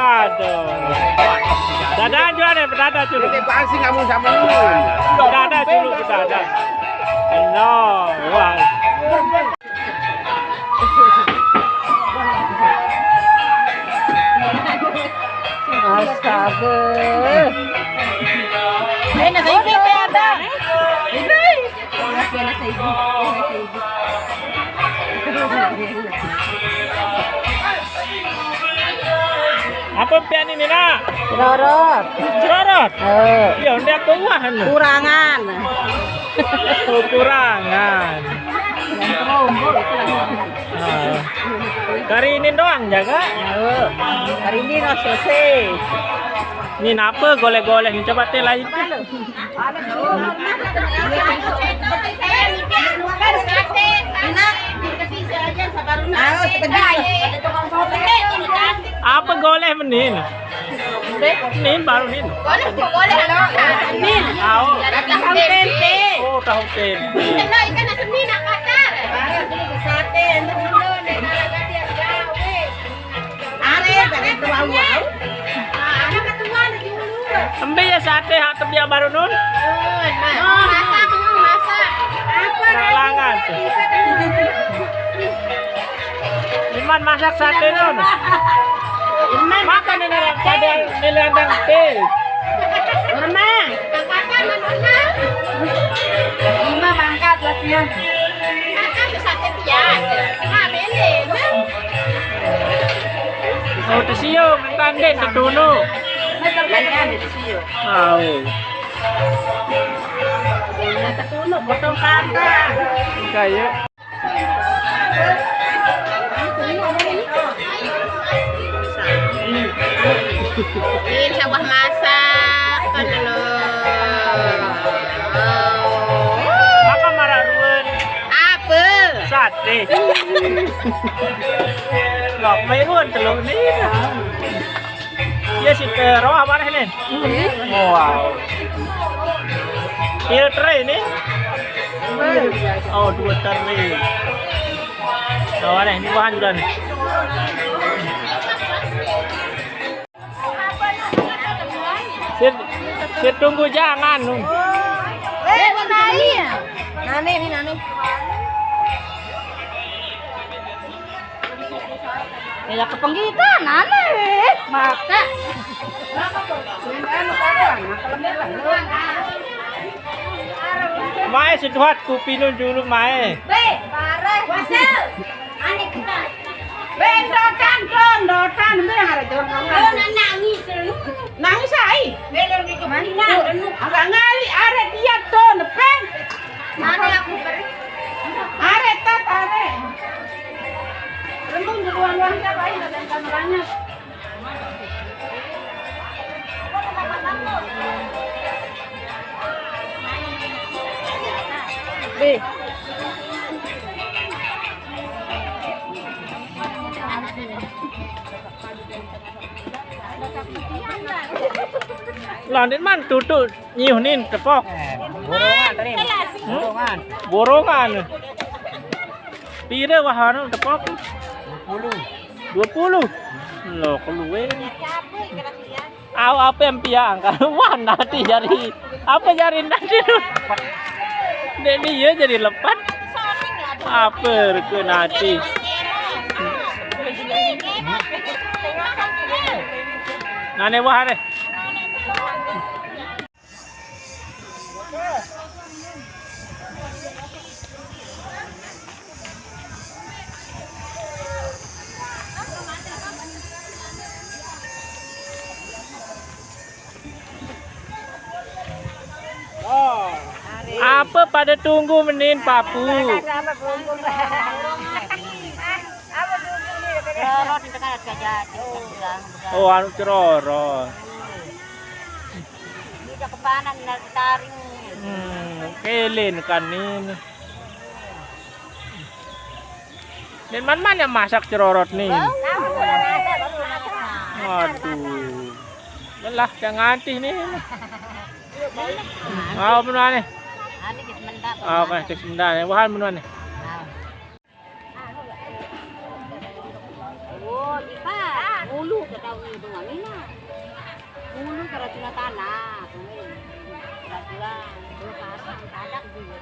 Aduh. Dada juga nih, dada juga. Ini pasti kamu sama lu. Dada dulu, dada. No, wah. Astaga. Eh, nasi ibu ada. Ini. Apa pian ini, Nak? Cerorot. Cerorot? Eh. Ya, ndak kuah anu. Kurangan. Oh, kurangan. Ah. Kari ini doang jaga? Eh. Kari ini no selesai. Ini apa goleh-goleh ni? Coba teh lain. Apa goleh menin? Nin baru nin. Goleh, goleh, nin. Au. Tahu tempe. Oh, tahu tempe. Ikan asam ni nak pacar. Sate, anu dulu, nek ala gadi gawe. Are, bare tuwa-tuwa. Embe ya sate hak tebiak baru nun? Masak, masak. Apa? Kalangan. Iman masak sate nun. Makan ini, ada nilai teh. Mama. Mama mangkat latihan. Makan sate pian. Nah, beli. Oh, tesio, mentang deh, tetuno. Masa banyak ada tesio. Tahu. Nah, tetuno, potong kata. Kayak Ini sawah masak kan lo. Apa mararuen? Apa? Sate. Lah, mararuen telur nih. Iya sih, ke roh apa nih? Wow. Iya, tray ini. Oh, dua tray. Nah, ini bahan juga nih. Sir, sir tunggu jangan. Eh, nani ya? Nani nih, nani. Ya, kepenggitan, nani. Maka. Mae seduhat kupi nun julu mae. Be, parah. Wasel. Aneh kita. Be, dotan, don, dotan. Be, yang ada jorong. Nangis lu. Nangis ai. Be, lu di mana? Agak ngali, are dia don, pen. Mana aku beri? Are, tat, are. Lembung duluan, luan siapa? Ayo, ada kameranya. Be. Landit man tutu nyiuh nin tepok. Eh, borongan tadi. Hmm? Borongan. Borongan. Pira wah anu tepok? Dua puluh. Dua puluh. Lo keluwe. Au apa yang piang? Wah, nanti jari. Apa jari nanti tu? Dek dia jadi lepat. Apa ke nanti? Nane wah deh. Oh. Apa pada tunggu menin papu? Apa tunggu? Roro di tengah ada jadi. Oh, anu ceroro. Bisa kepanan nasi taring. Hmm, kelen kan ini. Dan man-man yang masak cerorot nih. Waduh. Lelah yang ngantih nih. Apa menua nih? Oke, tes sebentar ya. Wahan menua nih. Oh, di pa. Ulu ke tahu itu ngamina. Ulu keracunan tanah. Keracunan. Kalau pasang, kadang juga.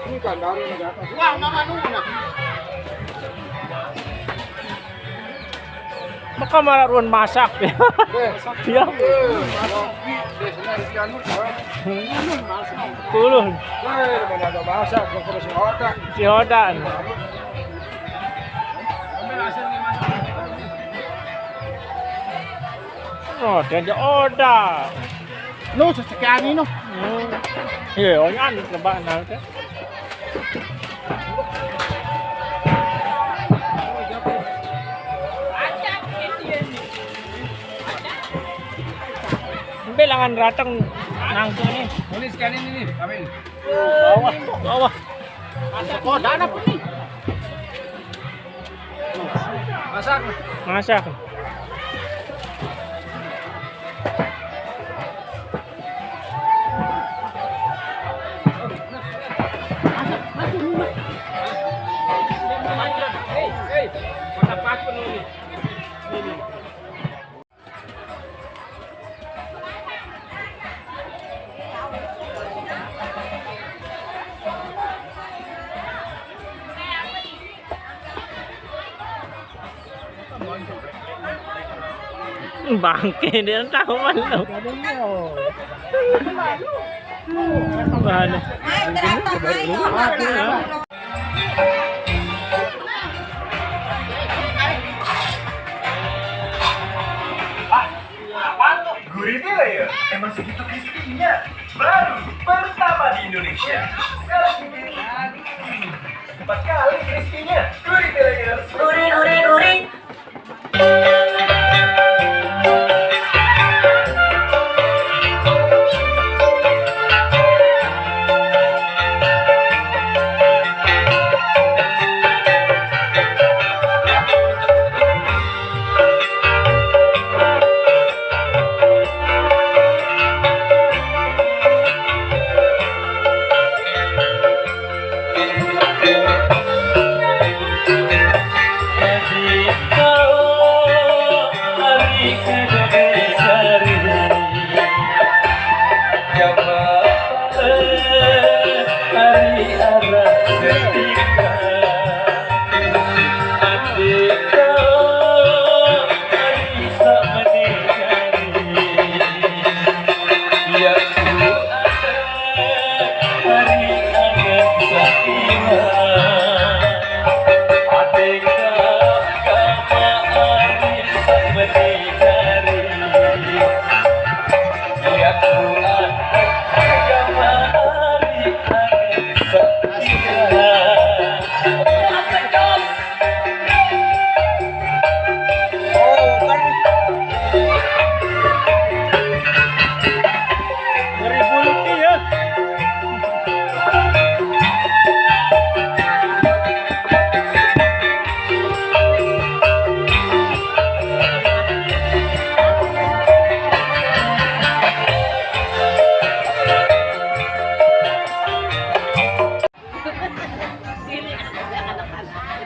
Ini kan baru negara. Wah, nama nuna. Maka mararuen masak ya. Iya. Kulun. Kulun. Masak, si Hodan. Oh, dia aja Oda. Lu sesekian ini, no. Hmm. Iya, oh, kan, lebak, nah, kan. Embe langan rateng Langsung nih. Boleh sekalian ini, Amin. Bawah, bawah. Oh, dana apa nih? Masak. Masak. Hei, hei. Mana pakai nih? Bangke dia tahu malu. Bahana. Gurih ya? Emang segitu crispy-nya? Baru pertama di Indonesia. Sekali gigit, empat kali crispy-nya. Gurih Layers. Gurih, gurih, gurih.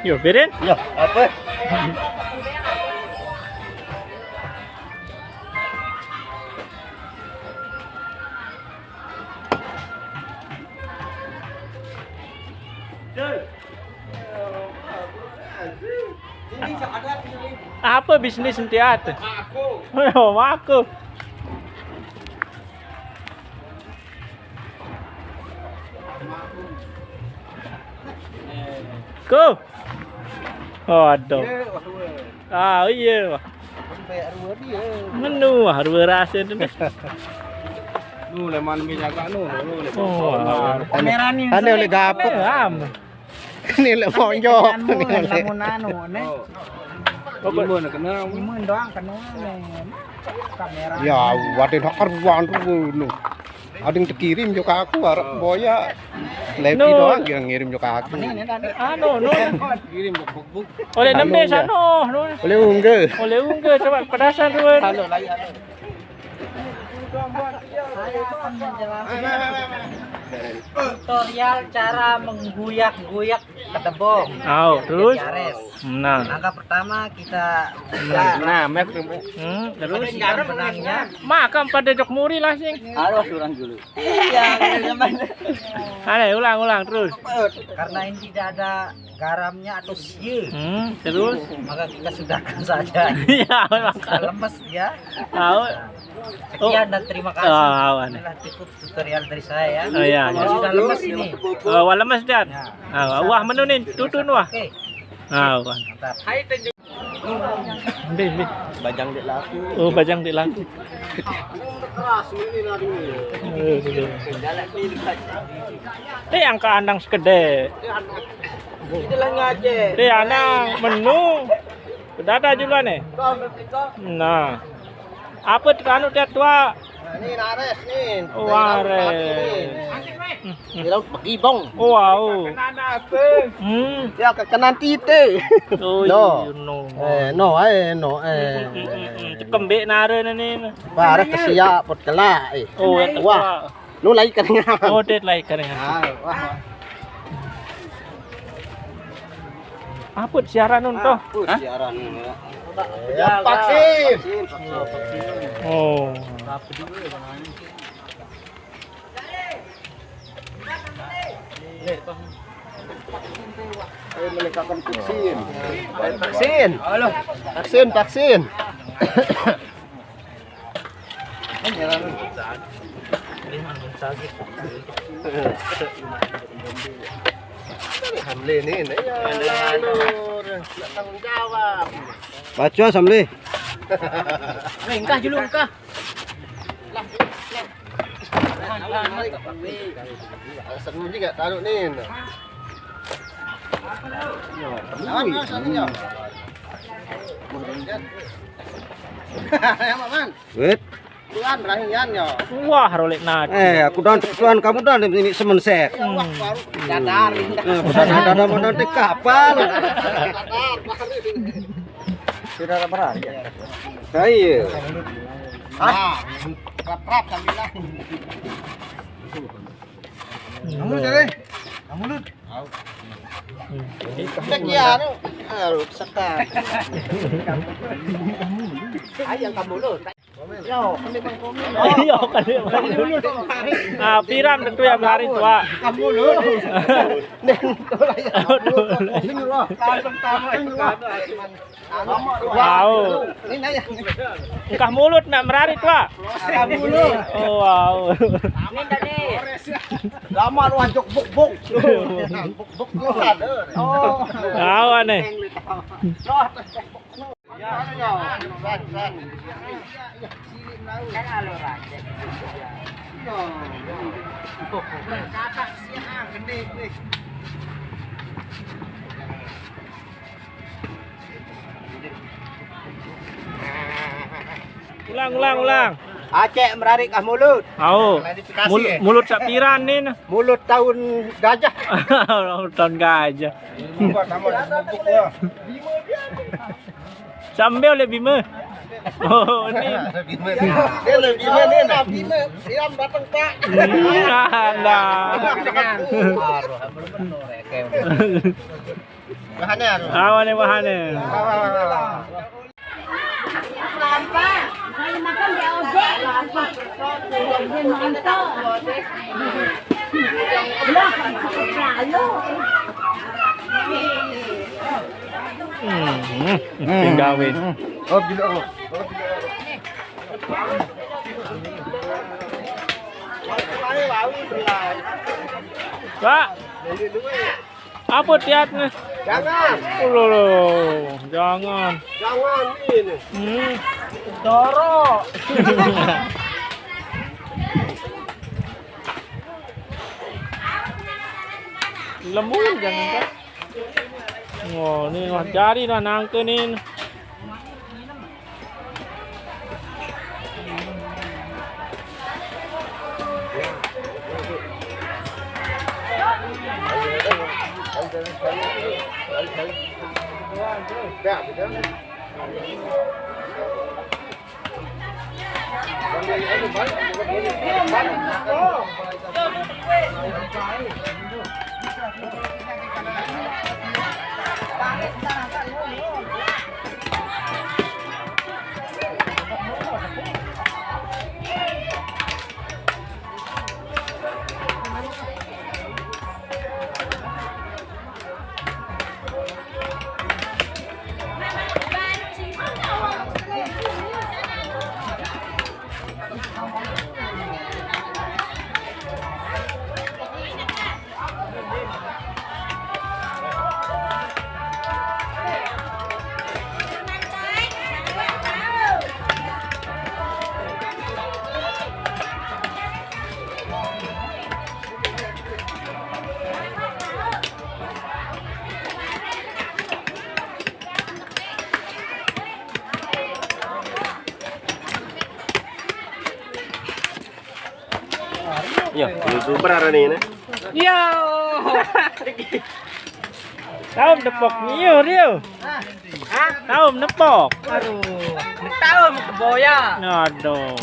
Yo, Birin? Yo, apa? Apa bisnis enti ate? Oh, aku. Ku. Waduh. Ah, iya. Menu wah, dua rasa tu nih. Nu leman minyak nu, nu leman. Oh, kamera ni. Ane oleh gapuk. Am. Ni lek monjok. Lamun anu ne. Imun kena. Imun doang kena ne. Kamera. Ya, wadah nak karuan tu nu. Ada yang terkirim juga aku arep boya. Lebi doang yang ngirim juga aku. Anu, nu. Kirim buk-buk. Oleh nembe sano, nu. Oleh ungge. Oleh ungge coba pedasan tu. Halo lagi halo. Saya akan menjelaskan tutorial cara mengguyak-guyak kedebong. Au, terus? Biares. Nah. Langkah pertama kita nah, nah, mek. Hmm, terus? Bersihkan benangnya. Makan pada jok muri lah sing. Harus orang dulu. Iya, benar. Ada ulang-ulang terus. Karena ini tidak ada garamnya atau sie. Hmm, terus? Maka kita sudahkan saja. Iya, memang. Sudah lemes dia. Tahu. Sekian dan terima kasih. Oh, awan. Inilah cukup tutorial dari saya ya. Oh, iya, iya. Kalau sudah lemes ini. Oh, wah lemes, Dan. Ya. Ah, wah menu ni, tutun wah. Oke. Ah, wah. Mantap. Ambil, ambil. Bajang dek laku. Oh, bajang dek laku. Eh, yang ke andang sekede. Itulah ngaje. Dek andang menu. Udah ada juluan nih. Nah. Apa tu anu tiap tua? Nah, ini nares nih. Oh, dari laut nares. Mati nih. Di laut begibong. Oh, wow. Hmm. Ya, kekenan tite. Oh, no. Iya, no. Eh, no, eh, no, eh. Hmm, hmm, hmm, hmm. Cekembek nare nih. Bareh kesiap pot kelak, eh. Oh, ya, wah. Lu lagi keringan. Oh, dia lagi keringan. Ah, wah. Apa siaran nun toh? Apa siaran nun, ya? Ya, vaksin. Vaksin, vaksin. Oh. Ayo menegakkan vaksin. Vaksin. Vaksin, vaksin. Hamle ni, ya, lalu, nak tanggung jawab. Baca, Samli. Weh, engkah dulu, engkah. Seru juga taruh ni. Lawan, lawan, satu jam. Ya, Mak Man. Wait. Tuan, berahian, ya. Wah, rolek nadi. Eh, aku dah tuan kamu dah ini semen set. Ya, wah, baru dadar. Eh, dadar, dadar, dadar, di kapal. Dadar, baru. Sudah berani. Saya. Ah, rap-rap sambil lah. Kamu, Sare? Kamu, Lut? Cek ya, anu. Aduh, sekat. Ayo, kamu, Lut. Yo, kami Bang Komi. Iya, kali Bang. Ah, piran tentu ya berani tua. Kamu, Lut. Neng, tua ya. Aduh. Langsung tahu itu. Wow. Ini nanya. Engkah mulut nak merarit, Pak. Engkah mulut. Oh, wow. Ini tadi. Lama lu ajak buk-buk. Buk-buk lu ada. Oh. Tahu aneh. Kan alo racik. Yo. Kakak siang, gede gue. Ulang, ulang, ulang. Acek merarik ah mulut. Au. Klarifikasi, mulut, eh. Mulut sapiran nih, nah. Mulut tahun gajah. Mulut tahun gajah. Tambah, tambah, tambah. Sambil oleh Bima. Oh, ini. Bima nih. Dia lebih Bima nih, nah. Bima, siram datang, Pak. Hmm, alah. Bahannya, anu. Apa nih bahannya? Wah, wah, wah, wah. Lampa, saya makan di ojek, lampa. Dia nonton. Lah, lalu. Hmm, tinggal weh. Oh, gila, oh. Pak, apa tiatnya? Jangan. Oh, loh, loh. Jangan. Jangan ini. Hmm. Doro. Lemu jangan, Kak. Wah, ini wah jari dah nangke ni. Iya, YouTuber arane ini. Iya. Tahu nepok nyiur, yo. Hah? Tahu nepok. Aduh, tahu keboya. Aduh.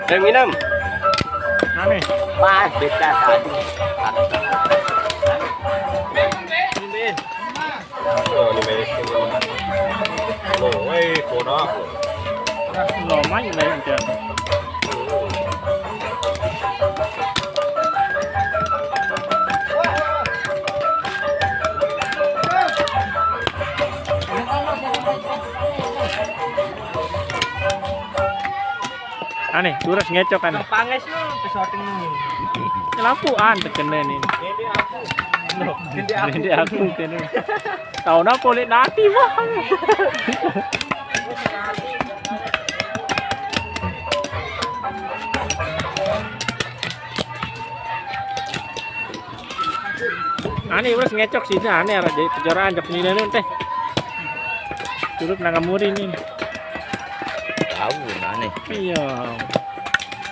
Yang minum. Aneh. Pas beda tadi. Oh, ini beres ini. Lo, eh, bodoh. Lo main lah yang jatuh. Aneh, terus ngecok aneh. Panges lu, pesoting lu. Lampu an tekene nih. Loh, ini aku kene. Tahu napa lek nanti mah. Ane wis ngecok sini, ane arah jadi pecoraan jok sini nih teh. Turut nang ngemuri nih. Tahu ane. Iya.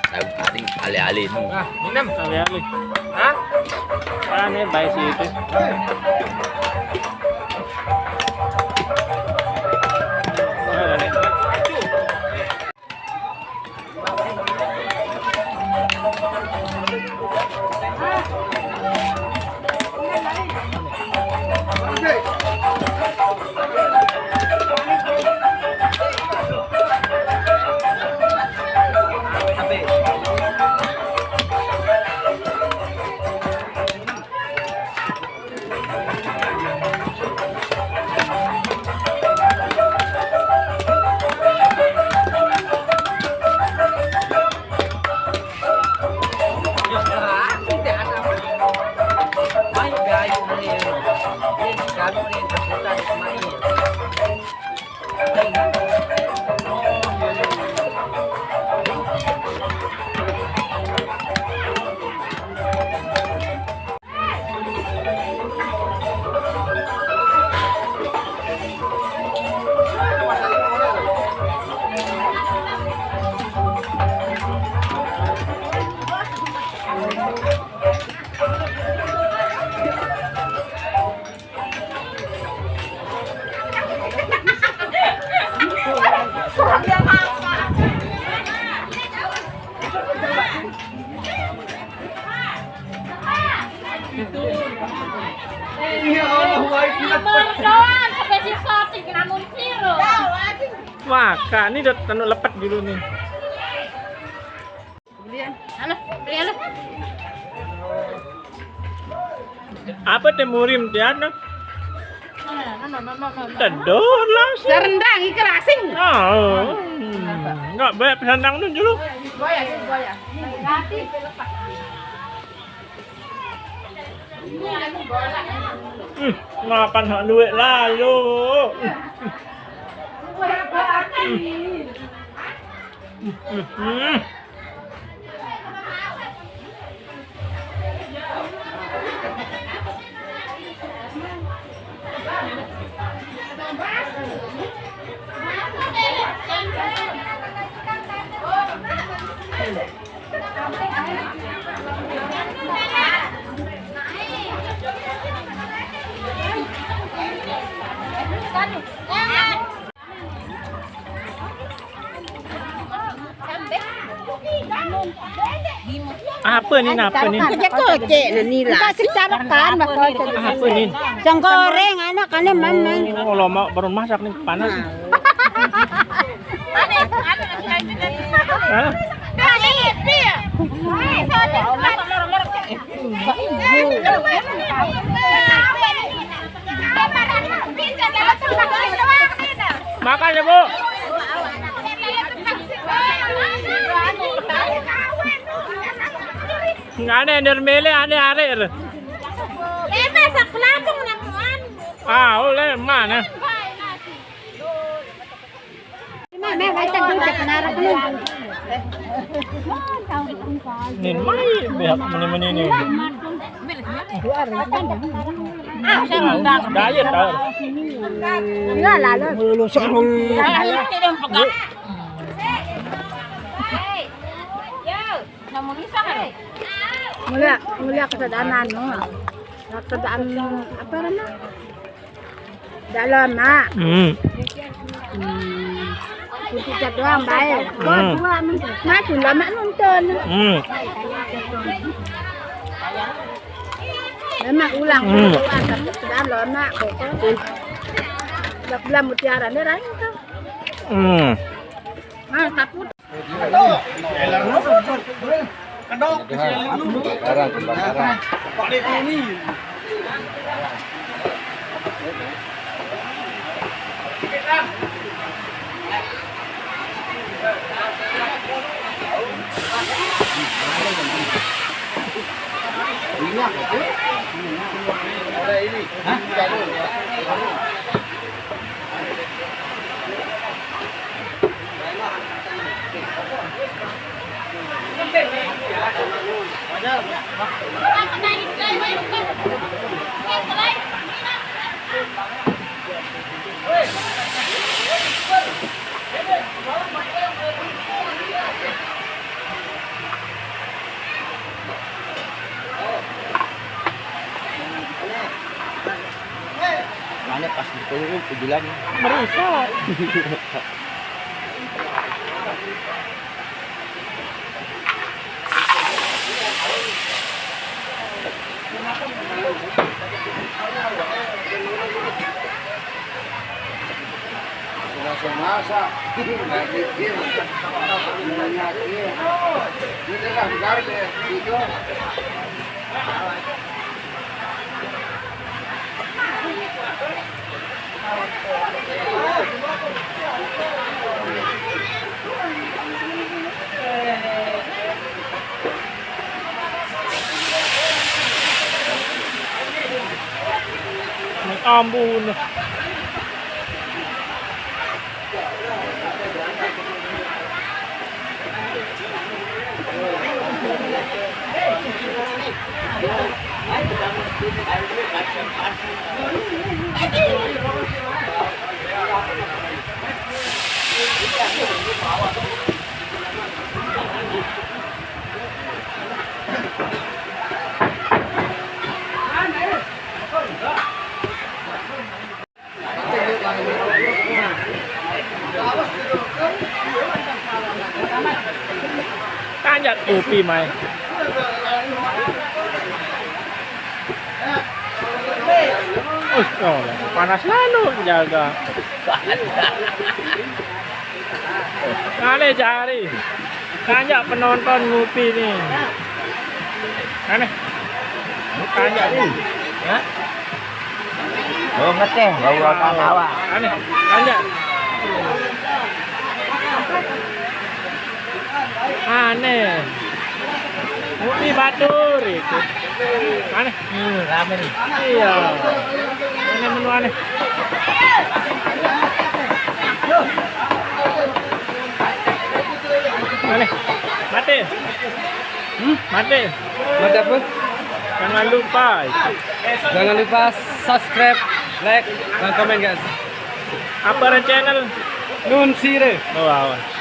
Tahu paling ale-ale nu. Ah, minum. Ale-ale. Hah? Ane bae sih itu. Iya, Allah, wah, ini. Nomor doang, sampai si Sotik, namun siro. Wah, Kak, ini udah tanu lepet dulu nih. Belian. Halo, belian lu. Apa teh murim teh anu? Tedor langsung. Rendang ikan asing. Oh. Enggak baik pesan dulu. Buaya, buaya. Hmm, makan hak duit lalu. Hmm. Hmm, hmm, hmm. Apa nih, apa nih? Kocek-kocek, nah, ni lah. Entah secara kan, apa nih? Jang goreng, anak, ane, Mam, Mam. Oh, kalau mau baru masak nih, panas. Nah. Hah? Makan ya, Bu. Nggak ada yang dermele, ada arek. Eh, masak pelampung, namuan. Ah, oleh mana? Meh, meh, wajah dulu, jangan arep lu. Nin mai biar meni-meni nih. Diet, ah. Enggak lah, lu. Lu, lu, sok, lu. Mulai, mulai keadaan anu. Keadaan apa namanya? Dalam, Mak. Hmm. Hmm. Kunci cat doang baik. Hmm. Maju lah, Mak, nonton. Hmm. Memang ulang Hmm. Keluar, tapi sudah lama kok. Udah bilang mutiara nih, Rai, tuh. Hmm. Nah, takut. Kedok, kedok. Kebakaran, kebakaran. Pak Dek ini. Minyak itu? Ada ini. Hah? Mana pas di peluru, kubilang. Merusak. Langsung masak. Nggak mikir. Nanya, iya. Ini kan, bentar deh. Gitu. Ampun. Tanjak kopi mai. Us, oh, panas lalu jaga. Aneh cari. Tanjak penonton ngopi nih. Aneh. Tanjak nih. Ya. Oh, ngeteh, bau rokok awak. Aneh. Tanjak. Aneh. Ngopi batur itu. Aneh. Hmm, rame nih. Iya. Ini menu aneh. Aneh. Mati. Hmm? Mati. Mati apa? Jangan lupa. Jangan lupa subscribe, like, dan komen, guys. Apa channel? Nun Sire. Oh, awas.